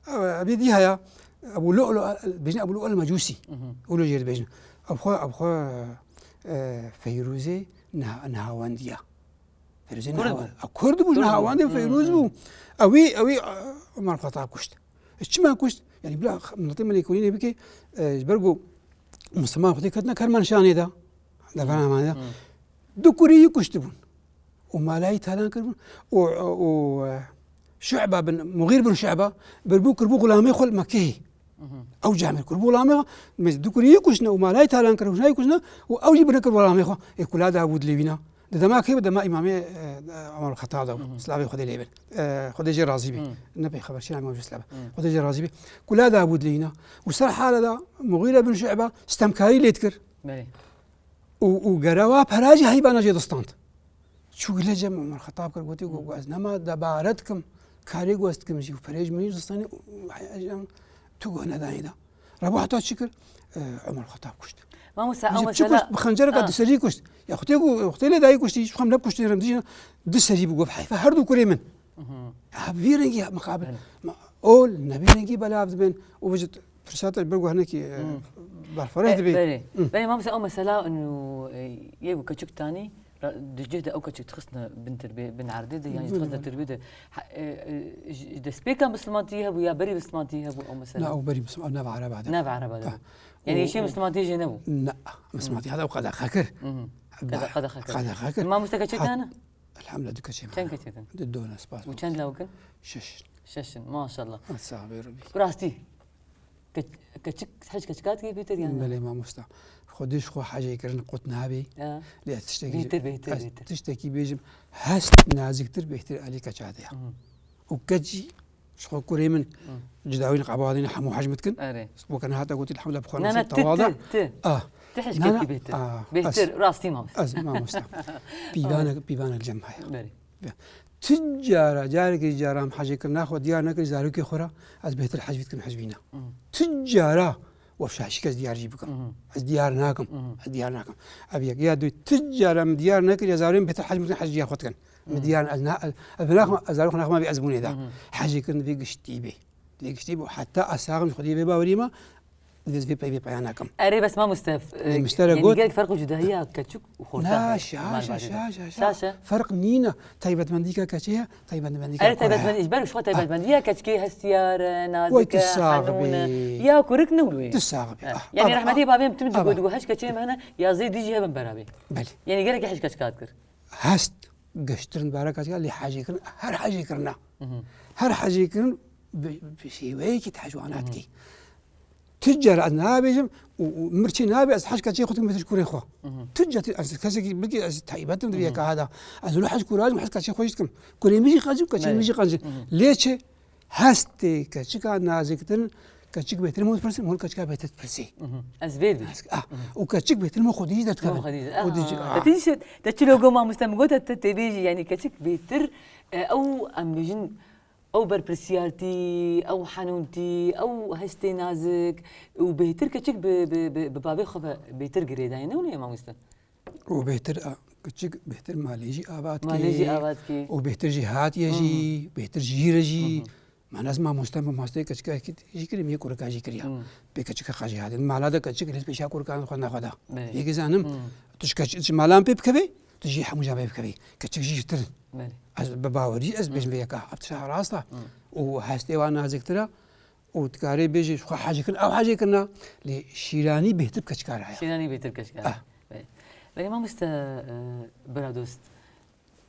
Ev, ev dî heye, Ebu Lu'lu, bêjin Ebu Lu'lu Mecusî. Wilo jê dibêjin. Ev xwe, ev xwe, e, Feyrûzê Nah-, Nahawendî ya. Feyrûzê Kurd bû. Nahawend-, a, Kurd bû, Kurd bû. Nahawendê Feyrûz bû. Ewî, ewî, e, Umar Xetab kuşt. E, çima kuşt? Yani bila miletê me lêkolînê bike, e, ji ber ku Misliman Xwedê ketine kermanşanê de. Devera me de. Du kurî yî kuştibûn. Û malayî talan kiribûn. Û, û, e, Şu'ba bin, Mughîr bin Şu'ba, birbû kirbû xulamê xwe li Mekkeyê. Ew camêr kirbû xulamê xwe, mêz du kurî yî kuştine û malayî talan kiribûn, nayî kuştine û ew jî bine kirbû xulamê xwe. Ê kula dabû dilê wîna. Di dema kê bi dema Îmamê, e, Omer Xetab de bû. Silavê Xwedê lê bin. E, Xwedê jê razî bî. Ne pêxeber, şîna Îmam Jû silave. Xwedê jê razî bî. Kula dabû dilê wîna. Û ser hala da Mughîre bin Şu'ba stemkarî lê dikir. Belê. Û, û gere wa pera jî heyvana jê distand. Çû gile cem Omer Xetab kir, gotî ku ez nema debare dikim, karê ku ez dikim jî û perê ji min jî distanî û heyvana jî tu guh nedanî da. Rebu heta çi kir? E, Omer Xetab kuşt. Mamoste, ew mesela çi kuşt? Bi xencereka du serî kuşt. Ya xutê ku, xutê lê dayî kuştî, ji xwe em ne kuştî re, em dijî du serî bi gof heyfa her du kurê min. Ya vî rengî mixabin. Ma ol ne vî rengî belav dibin û vijit Pirsa te ber ku hinekî, e, berfireh dibî. Belê. Belê, mamoste, ew mesela û, e, yê ku keçik tanî, ra-, di cih de ew keçik dixistine bin tirbê, bin erdê de, yan jî dixistine tirbê de. Ha, e, e, ji, ji destpêka misilmantiyê hebû ya berî misilmantiyê hebû ew mesela? Na, ew berî misilman, ew nav ereba de. Nav ereba de. Ha. Yanî û, îşê û misilmantiyê jê nebû. Na, misilmantî heta ew qedexe kir. Qede-, qedexe kir. Qedexe kir. Mamoste, keçê te hene? Elhamdulillah, du keçê me hene. Çend keçê te? Du, du ne, spas. Û çend lawik in? Şeş. Şeş in, maşallah. Ha, sax be Rebî. Bi rastî. Ke-, keçik, hej keçika dikê bêtir yan? Belê mamosta. Xwedî ji xwe hejê kirin qut nabê. Ya. Lê ez tiştekî, bêtir, bêtir, ez bêtir. Tiştekî bêjim, hest naziktir bêhtir alî keça de ya. Û keç jî ji xwe kurê min cudawî li qebadîne hemû hej min dikin. Erê. Weke niha te gotî, elhamdulillah, bi xwe nasî tewada. Na, na, ti, ti, ti. Ah. Ti hej kekî bêtir. Ah, bêhtir, rastî mamosta. Ez mamosta. Pîvanek, pîvanek cem heye. Belê. Tu cara, carekî cara em hecê kirina xwe diyar nekirî zarokê xwe re, ez bêhtir hec bî dikim, hec bîna. Tu cara wefşaşî kes diyar jî bikim. Ez diyar nakim. Ez diyar nakim. Ev yek. Ya du, tu cara min diyar nekirî, ez zarokê min bêhtir hec bikin, hec diya xwe dikin. Min diyar, ez na, ez, ez naxim, ez zarokê xwe naxim, ez bûnê da. Hecê kirin vê giştî bê. Vê giştî bû. Heta ez saxim ji xwedî vê bawerî me, Divê ez vê pey vê peya nakim. Erê, bes mamoste, e, Nê, miştere yanî got, gelek ferq û cudahiya keçik û xorta heye. Na, şaş e, şaş e, şaş e. Şaş e. Ferq nîne. Taybetmendîka keçê ye, taybetmendîka kurê ye. Erê, taybetmendî, ji ber ku ji xwe taybetmendiya keçikê hestiyar e, nazik e, henûn e. Ya kurik ne wilo ye. Tu sax bî. Yanî rehmetî babê min tim digot, digot, hej keçê me hene, ya zê dî jî hebin bera bê. Belê. Yanî gelekî hej keçika dikir. Hest. Giştirin bareka çika lê hecêkirin, her hecêkirina. Her hecêkirin bi, bi şêweyekî te ji wana dikî. Tu cara ez nabêjim û, û mirçê nabê ez hej keçê xwe dikim bêtir kurê xwe. Tu ca tu, ez kesekî bilkî ez taybet im di vê yeka hada. Ez wilo hej kura dikim, hej keçê xwe jî dikim. Kurê min jî qenc in, keçê min jî qenc in. Lê çi? Hestê keçika naziktir, keçik bêtir min pirsî, min keçika bêtir pirsî. Ez vê dibî. Ah, û keçik bêtir min xwedî jî derdikevin. Xwedî jî. Û dij-, ah, ah. Te tî şi-, te çilo go mamoste min got, te, te tê bêjî, yanî keçik bêtir, e, ew em bêjin, ew berpirsiyartî, ew henûntî, ew hestê nazik û bêhtir keçik bi, bi, bi, bi bavê xwe ve bêhtir girêdayê, ne wile ye mamoste? Û bêhtir, a, keçik bêhtir malê jî ava dike. Malê jî ava dike. Û bêhtir jêhatî ye jî, bêhtir jîr e jî. Mana ez mamoste, mamosteyê keçika jî kirî, yê kurika jî kiriya. Pê keçika xwe jêhatî. Mala de keçik lê pêşiya kurika xwe naxwe da. Belê. Yekî zanim, tu ji keç-, ji malan pê bikevê, tu jî hemû jan pê bikevî. Keçik jî jîtir. Belê. Ez bi bawerî ez bêjim vê yeka. Ev tişta rast e. Û hestê wan naziktir e. Û dikarê bêjî, xwe hecê kirin, ew hecê kirina. Lê şîranî bêhtir bi keçika re heye. Şîranî bêhtir bi keçika re. Ah. Belê. Belê mamoste, e, bira dost,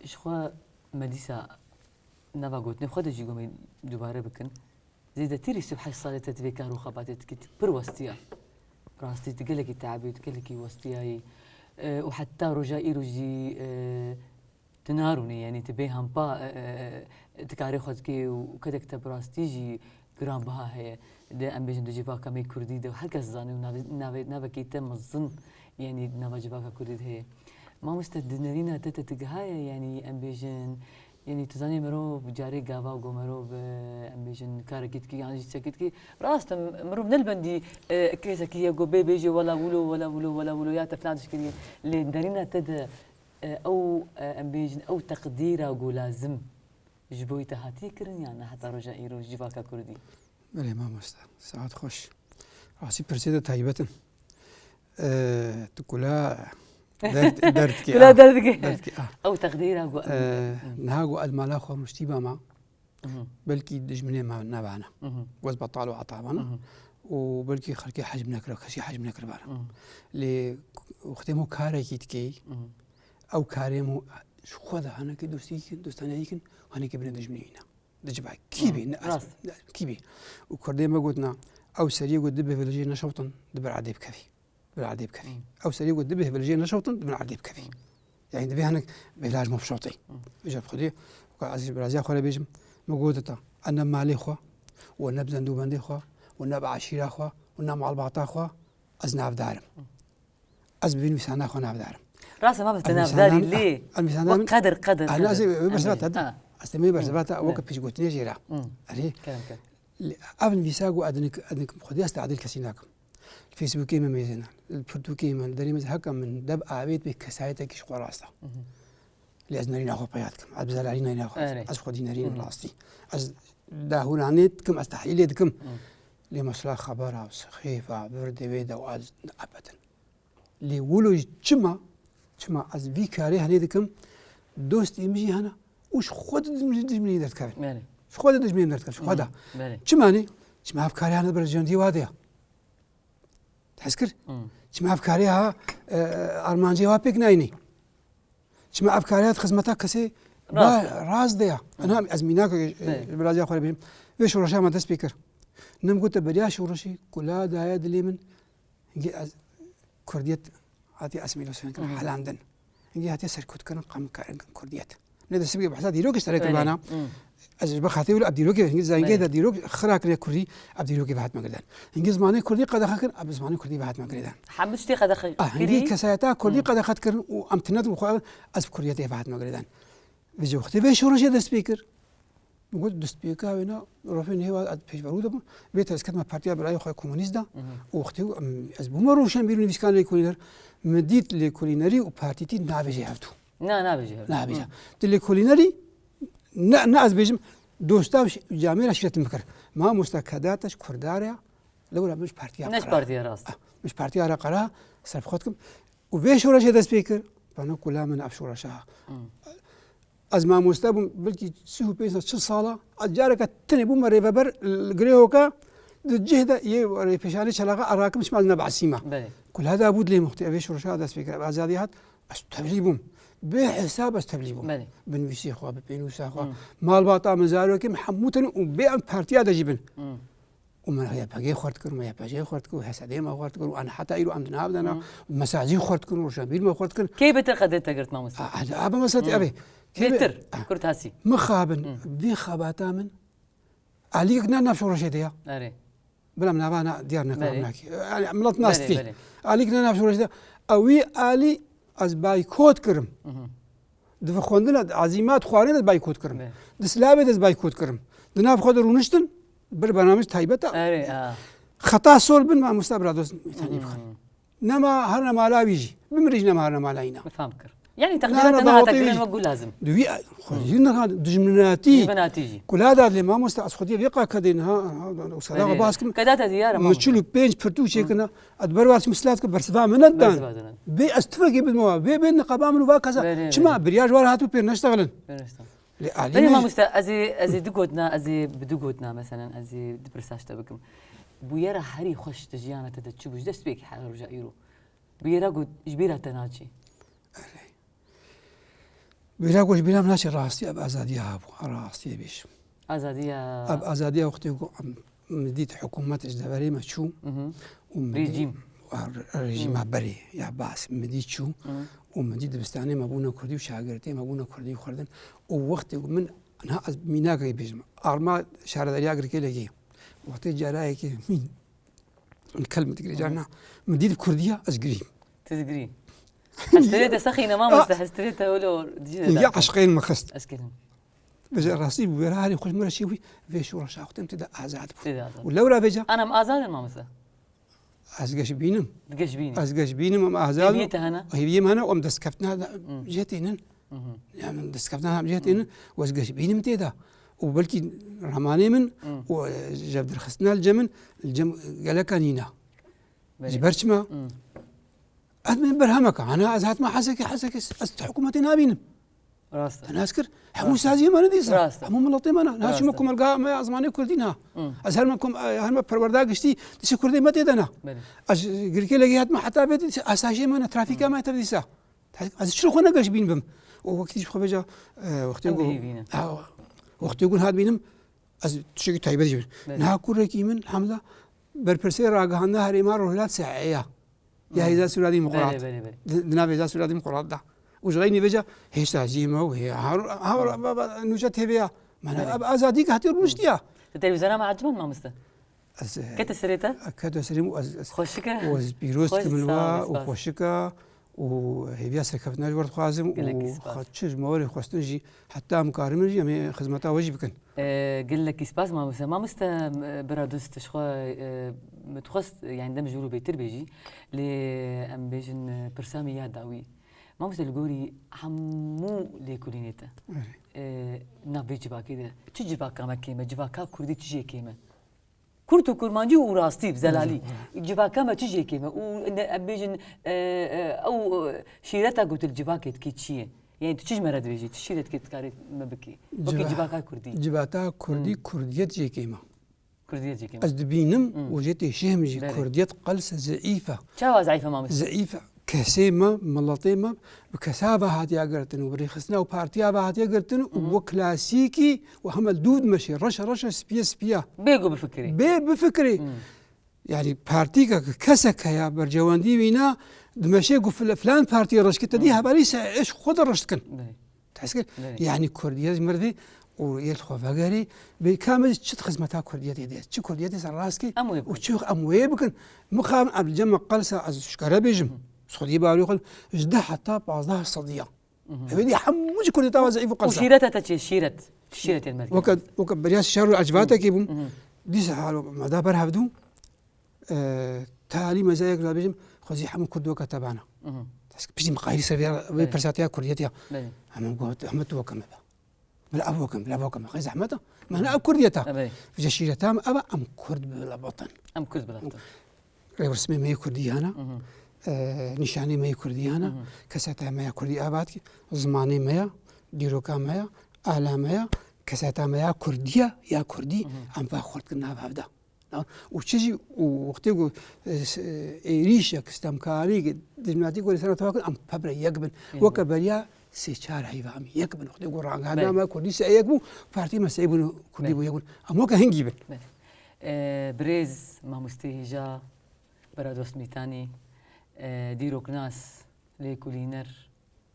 ji xwe me dîsa nava gotinê xwe de jî gomê dubare bikin. Zêdetî rî sî û heşt salê te di vê kar û xebatê dikî, tu pir westiya. Rastî tu gelekî teebî, tu gelekî westiyayî. E, û heta roja îro jî, e, tu narûnî, yanî tu bêhempa, e, e, e, tu karê xwe dikî û kedek te bi rastî jî giranbiha heye. Di, em bêjin, di civaka me kurdî de û her kes zane û navê, navê, navekî te mezin, yanî di nava civaka kurdî de heye. Mamoste, di nerîna te te digihaye, yanî em bêjin, yanî tu zanî mirov carê gava ku mirov, e, em bêjin, karekî dikî yan jî tiştekî dikî. Rast e, mirov ne li bendî, e, kesekî ye ku bê bêjê wela wilo, wela wilo, wela wilo ya te filan tişt kiriye. Lê nerîna te de, e, ew, e, em bêjin, ew teqdîra ku lazim ji bo wî te hatiye kirin yan ne heta roja îro ji civaka kurdî? Belê mamoste, saet xweş. Rastî pirsê de taybet in. E, tu kula derd, derd dike, Kula ah, derd dike. Derd dike, ah. Ew teqdîra ku em E, niha ku ez mala xwe rûştî bama, belkî dijminê me nebana. Wez betal û ata bana. Û belkî xelkê hecm nekira, kesî hecm nekiribana. Lê wextê mo karekî dikey, ew karê mo ji xwe de hanekê dostî kin, dostaniyayî kin, hanekê bine dijminê wî ne. Di civa kî bî, ne ez, rast, ne, kî bî. Û kurdê me gotina, ew seriyê ku dibe vêlejê neşewtin, di bir erdê bikevî. Di bir erdê bikevî. Ew seriyê ku dibe vêlejê neşewtin, di bin erdê bikevî. Yani divê hinek vêlaj me bişewtê. Îja bi xwedê, weka ez jî biraziya xwe re bêjim, min gotita, ez ne malê xwe, û ne bi zendûbendê xwe, û ne bi eşîra xwe, û ne malbata xwe, ez navdar im. Ez bi vî nivîsana xwe navdar im. Rast e, ma bi te navdarî lê wek qedir, qedir, qedir. Ez ê berseva te, ez demê berseva te, weke pêşgotinê jê re. Erê. Kerem, kerem. Ev nivîsa ku ez nik, ez nik xwedî ez tadîl kesî nakim. Li Facebookê me mêzêne, li pirtûkê me, li derê me heka min deb avêt bê kesayetekî ji xwe rast e. Lê ez nerîna xwe peya dikim. Ez bi zelalî nerîna xwe. Erê. Ez xwedî nerînim rastî. Ez dahûranê dikim, ez tehlîlê dikim. Lê mesela xebera, sixêfa, vir de wê de û ez ebedin. Lê wilo jî çima, çima ez vî karê henê dikim, dostê min jî hene û ji xwe de dijminî, dijminî derdikevin. Belê. Ji xwe de dijminî derdikevin, ji xwe de. Belê. Çima ne? Çima ev karê hene berjewendiyê wa de ya. Hez kir? Çima ev karê ha, e, armancê wa pêk nayînî? Çima ev karê ha di xizmeta kesê rast de ya? Ena ez mînak, e, biraziya xwe re bêjim. Vê şoreşa me dest pê kir. Nim gote beriya şoreşî kula daye dilê min. Hingî ez kurdiyet hatiye asîmîlasyon kirin, helandin. Hingî hatiye serkûtkirin, qamikarin kurdiyet. Ne destê bike behsa dîrokê ji te re kiribana. Ez ji bo xatirê wilo ev dîrokê, hingî zayîngehê de dîrok xira kiriye kurdî, ev dîrokê ve hatime girdan. Hingî zimanê kurdî qedexe kirin, ev zimanê kurdî ve hatime girdan. Hemû tiştê qedexe kirî. Ah, hingî kesayeta kurdî qedexe dikirin û em tinet û xwe ez bi kurdiyetê ve hatime girdan. Vê ji wextê vê şoreşê dest pê kir. Min got, destpêka wêna, rofên hêwa ez pêşverû de bûm. Vê te ez ketime partiya birayê xwe komunîst de. Û wextê em, ez bûme rewşenbîr û nivîskar lêkolîner. Min dît lêkolînerî û partîtî nabêje hevdû. Na, nabêje hevdû. Nabêje. Tu lêkolînerî, ne, ne ez bêjim, dosta û ş-, camêra şîretin bikir. Mamosta Kedat e ji Kurda re ya, lewra min ji partiya qera. Ne ji partiya rast. Ah, min ji partiya re qera, serb xwe dikim. Û vê şoreşê dest pê kir, bana kula min ev şoreşa. Ez mamoste bûm, belkî sî û pênc sal, çil sala, ez careke tenê bûme rêveber li Girêhoka, di cih de yê rêpêşanê çelaxa Arakim çima ez nebehsîme. Belê. Kula da bû dilê muxtî, ev ê şoreşa dest pê kir, ev azadî hat, Ez tevlî bûm. Bê hesab ez tevlî bûm. Belê. Bi nivîsê xwe, bi pênûsa xwe. Hı. Malbata min, zarokê min hemû tevlî û bê em partiya de jî bin. Hı. Û min YPG'ê xwe dikirin, YPJ'ê xwe dikirin, HSD'ê me xwe dikirin, û em heta îro em di nav de ne, Hı. mesajî xwe dikirin, roşanbîr me xwe dikin. Kê bêtir qedê te girt, mamoste? A, a, a, mamoste, Hı. Abi, kê bê-, Bêtir, a, kurtasî. Mixabin, Hı. vê xebata min, aliyek ne nav şoreşê de ya. Erê. Bila min nava na diyar neke, Belê. Nake. Yani, milet nas Belê, dike. Belê. Alî ki ne nav şoreş de. Ewî alî ez baykot kirim. Hı hı. Di xwendina, di ezîmat xwarin de baykot kirim. Belê. Di silavê de ez baykot kirim. Di nav xwe de rûniştin, bir bernamej taybet e. Erê, ha. Xeta sol bin mamosta bira dost, tanî Hı hı. bixin. Nema her nemala wî jî. Bimirî jî nema her nemala îna. Min fam kir. Yani Nana teqdîrata nehate dawetê kirin wî wek ku lazim. Di wî, xwe Hı. jî niha dijminatî. Dijminatî jî. Kula da lê mamoste ez xwedî vê qa kedê niha, ha, ha, o sadaqa Belê. bas kim. Keda te diyar e, Mi mamoste. çil û pênc pirtû çêkirina. Hı. Ez berwar çim silat ki bersiva min nedan. Bersiva dinan. Bê ez tifekê bidme wa. Bê, bê niqaba min û va keza. Belê, Çima belê. biryar ji war hatibû pê neştexilin. Pê neştexilin. Lê alî Belê ne jî. mamoste, ez ê, ez ê du gotina, ez ê bi du gotina, meselen, ez ê du pirsa ji te bikim. Bûyera herî xweş di jiyana te de çi bû? Ji destpêkê her roja îro. Bûyera ku ji bîra te naçî. Erê. Bûyera ku ji bîra min naçî rastî, ev azadiya hebû. Rastiyê bêjim. Azadiya Ev azadiya wextê ku em, min dît hikûmet ji deverê me çû Mhm. û min dî Rejîm. Re-, rejîma Mhm. berê ya Baas min dî çû Mhm. û min dî dibistanê me bûne kurdî û şagirtê me bûne kurdî xwerdin û wextê ku min niha ez mînakekê bêjim, arma şaredariya Girkêlekê wextê carayekê min kel min digirê Mhm. carna min dît kurdiya ez girîm. Tu digirî. Hestirê te sexîne mamoste, hestirê te wilo dijî ne Ya da. eşqên min xist. Ez kirim. Vêca rastî bû, wêra herî xweş min re çê bû, vê şoreşa xwe tê de azad bû. Tê de azad. Û lewra vêca Anam azad in mamoste. Ez geş bînim. Di geş bînî. Ez geş bînim, em azad Hêviyê in. te hene? Hêviyê min hene, em destkeftina de Hmm. cihê tênin. Mhm. Yani destkeftina em cihê Hmm. tênin, û ez geş bînim tê de. Û belkî ramanê min Hmm. û, e, jevdirxistina li cem min, li cem geleka nîna. Belê. Ji ber çima? Hmm. Ez min berhemeka, ana ez hatime hezekê, hezekê, ez tu hikûmetê nabînim. Rast e. Te nas kir, hemû Rast e. saziyê me ne dîsa. Rast e. Hemû miletê me ne. Niha Rast çûme e. komelga me ya zimanê kurdî niha. Hı. Ez her me kom-, her me perwerda giştî, dişê kurdê me tê de ne. Belê. Ez Girkêlekê hatime heta vê dîsa, asayişê me ne, trafîka Hı. me tê dîsa. Ez çi xwe ne geş bîn bim. Û wekî ji xwe vêca, e, wextê Em ku, dihîvînin. ha, wextê ku hat bînim, ez tiştekî taybet jî bînim. Belê. Niha kurekî min, Hemza, berpirsê ragihandina herêma Rojhilat S E ya. Ya Hmm. Hêza Sûra Demokrat. Belê, belê, belê. Di, di nav Hêza Sûra Demokrat da. Û ji xeynî vêca hêşta jî me û hê, ha, ha, Hmm. ba, ba, nûça T V ya. Mana Belê. ab-, azadî ke hatiye Hmm. rûniştiya. Di televîzyona me eciband mamoste. Ez, e, Kete serê te? Kete serê min û ez, ez, Xweşik e. û ez pîroz Xweş, dikim li sağ ol, we û spas. xweşik e û hêviya serkeftina ji we dixwazim Gelekî û spas. xwe çi ji me werê xwestin jî heta em karin jî em ê xizmeta we jî bikin. E, gelekî spas mamoste. Mamoste, e, bira dost, ji xwe, e, min dixwest, yani dem ji wir û bêtir bêjî, lê em bêjin, e, pirsa min ya dawî. Mamoste, li gorî hemû lêkolînê te, Erê. e, nav vê civakê de, çi civaka me kêm e, civaka kurdî çi jê kêm e? Kurt û kurmancî û rastî, bi zelalî. Erê. Civaka me çi jê kêm e? Û ne, em bêjin, e, e, ew, e, şîreta ku tu li civakê dikî çi ye? Yani tu çi ji me re dibêjî? Tu şîretkê dikarî me bikî? Wekî Civa-, civaka kurdî. Civaka kurdî, Hmm. kurdiyet jê kêm e. Kurdiyet jê kêm e. Ez dibînim Hmm. û jê tê şêhim jî Belê. kurdiyet qels zeîf e. Çawa zeîf e mamoste? Zeîf e. Kesê me, miletê me bi kesa ve hatiye girtin û bi rêxistina û partiya ve hatiye girtin û Mhm. wek klasîkî û hema li dû dimeşê, reşe reşe, spiye spiye. Bê ku bifikirî. Bê bifikirî. Hmm. Yani partîka ke kesek heye, bercewendî wî ne, dimeşê ku fil-, filan partî reş kir, te dî Hmm. hevalî se eş xwe de reş dikin. Belê. Te his kir? Belê. Yani kurdiyet ji mir vê û yê li xwe vegerî, bê ka me çi xizmeta kurdiyetê de, çi kurdiyetê ser rast kê Em wê û bikin. çi em wê bikin. Mixabin em li cem me qelsa ez ji kere bêjim. Hı. Xwedî bawerî xwe ji deh heta pazdeh sediya. Mhm. Ev ê dî hemû ji kurdiyeta we zeîf û Û qelsa. şîreta te çi ye? Şîret. Tu şîretê li me Weke, dikî. weke beriya şer û ecvatekê bûm. Mhm. Dîsa halo me da ber hevdû. E, talî mezayek rabêjim, xwezî hemû kurd weke te bana. Mhm. Piştî miqayîrî ser vê, vê Evet. pirsatiya kurdiyetiya. Evet. Hemû got, hemû tu weke me be. Bila ev weke me, bila ev weke me. Xey zehmet e. Mana ev kurdiyeta. Evet. Vêca şîreta me ev e, em kurd bi bila batin. Em kurd bi bila batin. Rêwirsimê me yê kurdî hene. Mhm. E, nîşanê me yê kurdî hene. Mhm. Keseta me ya kurdî avat ki, zimanê me ya, dîroka me ya, ala me ya, keseta me ya kurdî ya, ya kurdî, Mhm. em va xurt kin nav hevda. Û çi jî û wextê ku, e, s-, e, êrîşek, stemkarî, dijminatî ku li ser tewa kirin, em pebre yek bin. Weke beriya sê çar heyva em yek bin. Wextê ku ragihana me kurdî sê yek bû, partî me sê bûn, kurdî bû yek bûn. Em weke hingî bin. Belê. E, birêz mamostê hêja, bera dost Mîtanî, e, dîroknas, lêkolîner,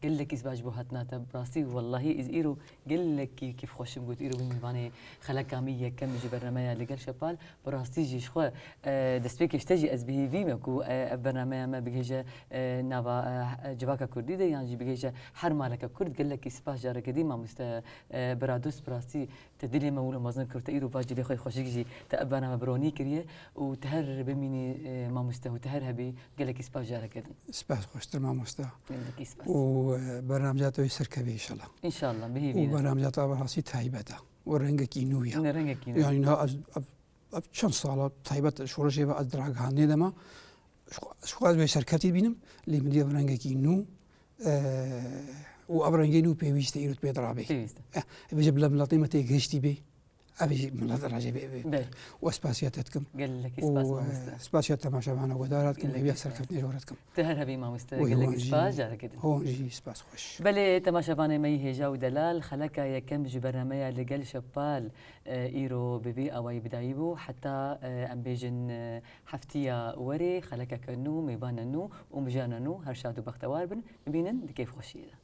gelekî spas ji bo hatina te. Bi rastî, wellahî, ez îro gelekî kêfxweş im got îro bim mêvanê xeleka me yekem ji bernameya Li Gel Şepal. Bi rastî jî ji xwe, e, destpêkê ji te jî ez bi hêvî me ku, e, ev bernameya me bigihêje, e, nava, e, civaka kurdî de yan jî bigihêje her maleke kurd. Gelekî spas careke dî mamoste, e, bira dost, bi rastî te dilê me wilo mezin kir, te îro va cilê xwe xweşik jî te ev bername bi ronî kiriye û te her bimînî, e, mamoste û te her hebî gelekî spas careke din. Spas xweştir mamoste. Gelekî spas. Û, e, bernamca te wê serkevê înşallah. Înşallah, bi hêvî ne. Û bernamca te bi rastî taybet e. Û rengekî nû ye. Ne rengekî nû. Yani niha ez, ev, ev çend sala taybet şoreşê ve ez di ragihandinê de me. Ji xwe, ji xwe ez wê serketî dibînim, lê min diya bi rengekî nû, e, û ev rengê nû pêwîst e îro pê dirabê. Pêwîst e. Eh, vê jî bila miletê me tê gihiştî bê. Ev jî milet rajê bê, bê. Belê. Û ez spasiya te dikim. Gelekî spas, mamoste. Û, e, spasiya temaşevana guhdara dikim, hêviya serkeftinê ji we re dikim. Gelekî spas. Te her hebî mamoste, gelekî spas, careke din. Hûn jî spas xweş. Belê, temaşevanê me yî hêja û delal, xeleka yekem ji bernameya Li Gel Şepal, e, îro bi vî awayî bidayî bû. Heta, e, em bêjin, e, heftiya werê, xelekeke nû, mêvana nû û mijana nû, her şad û bextewar bin. Bibînin di kêfxweşiyê de.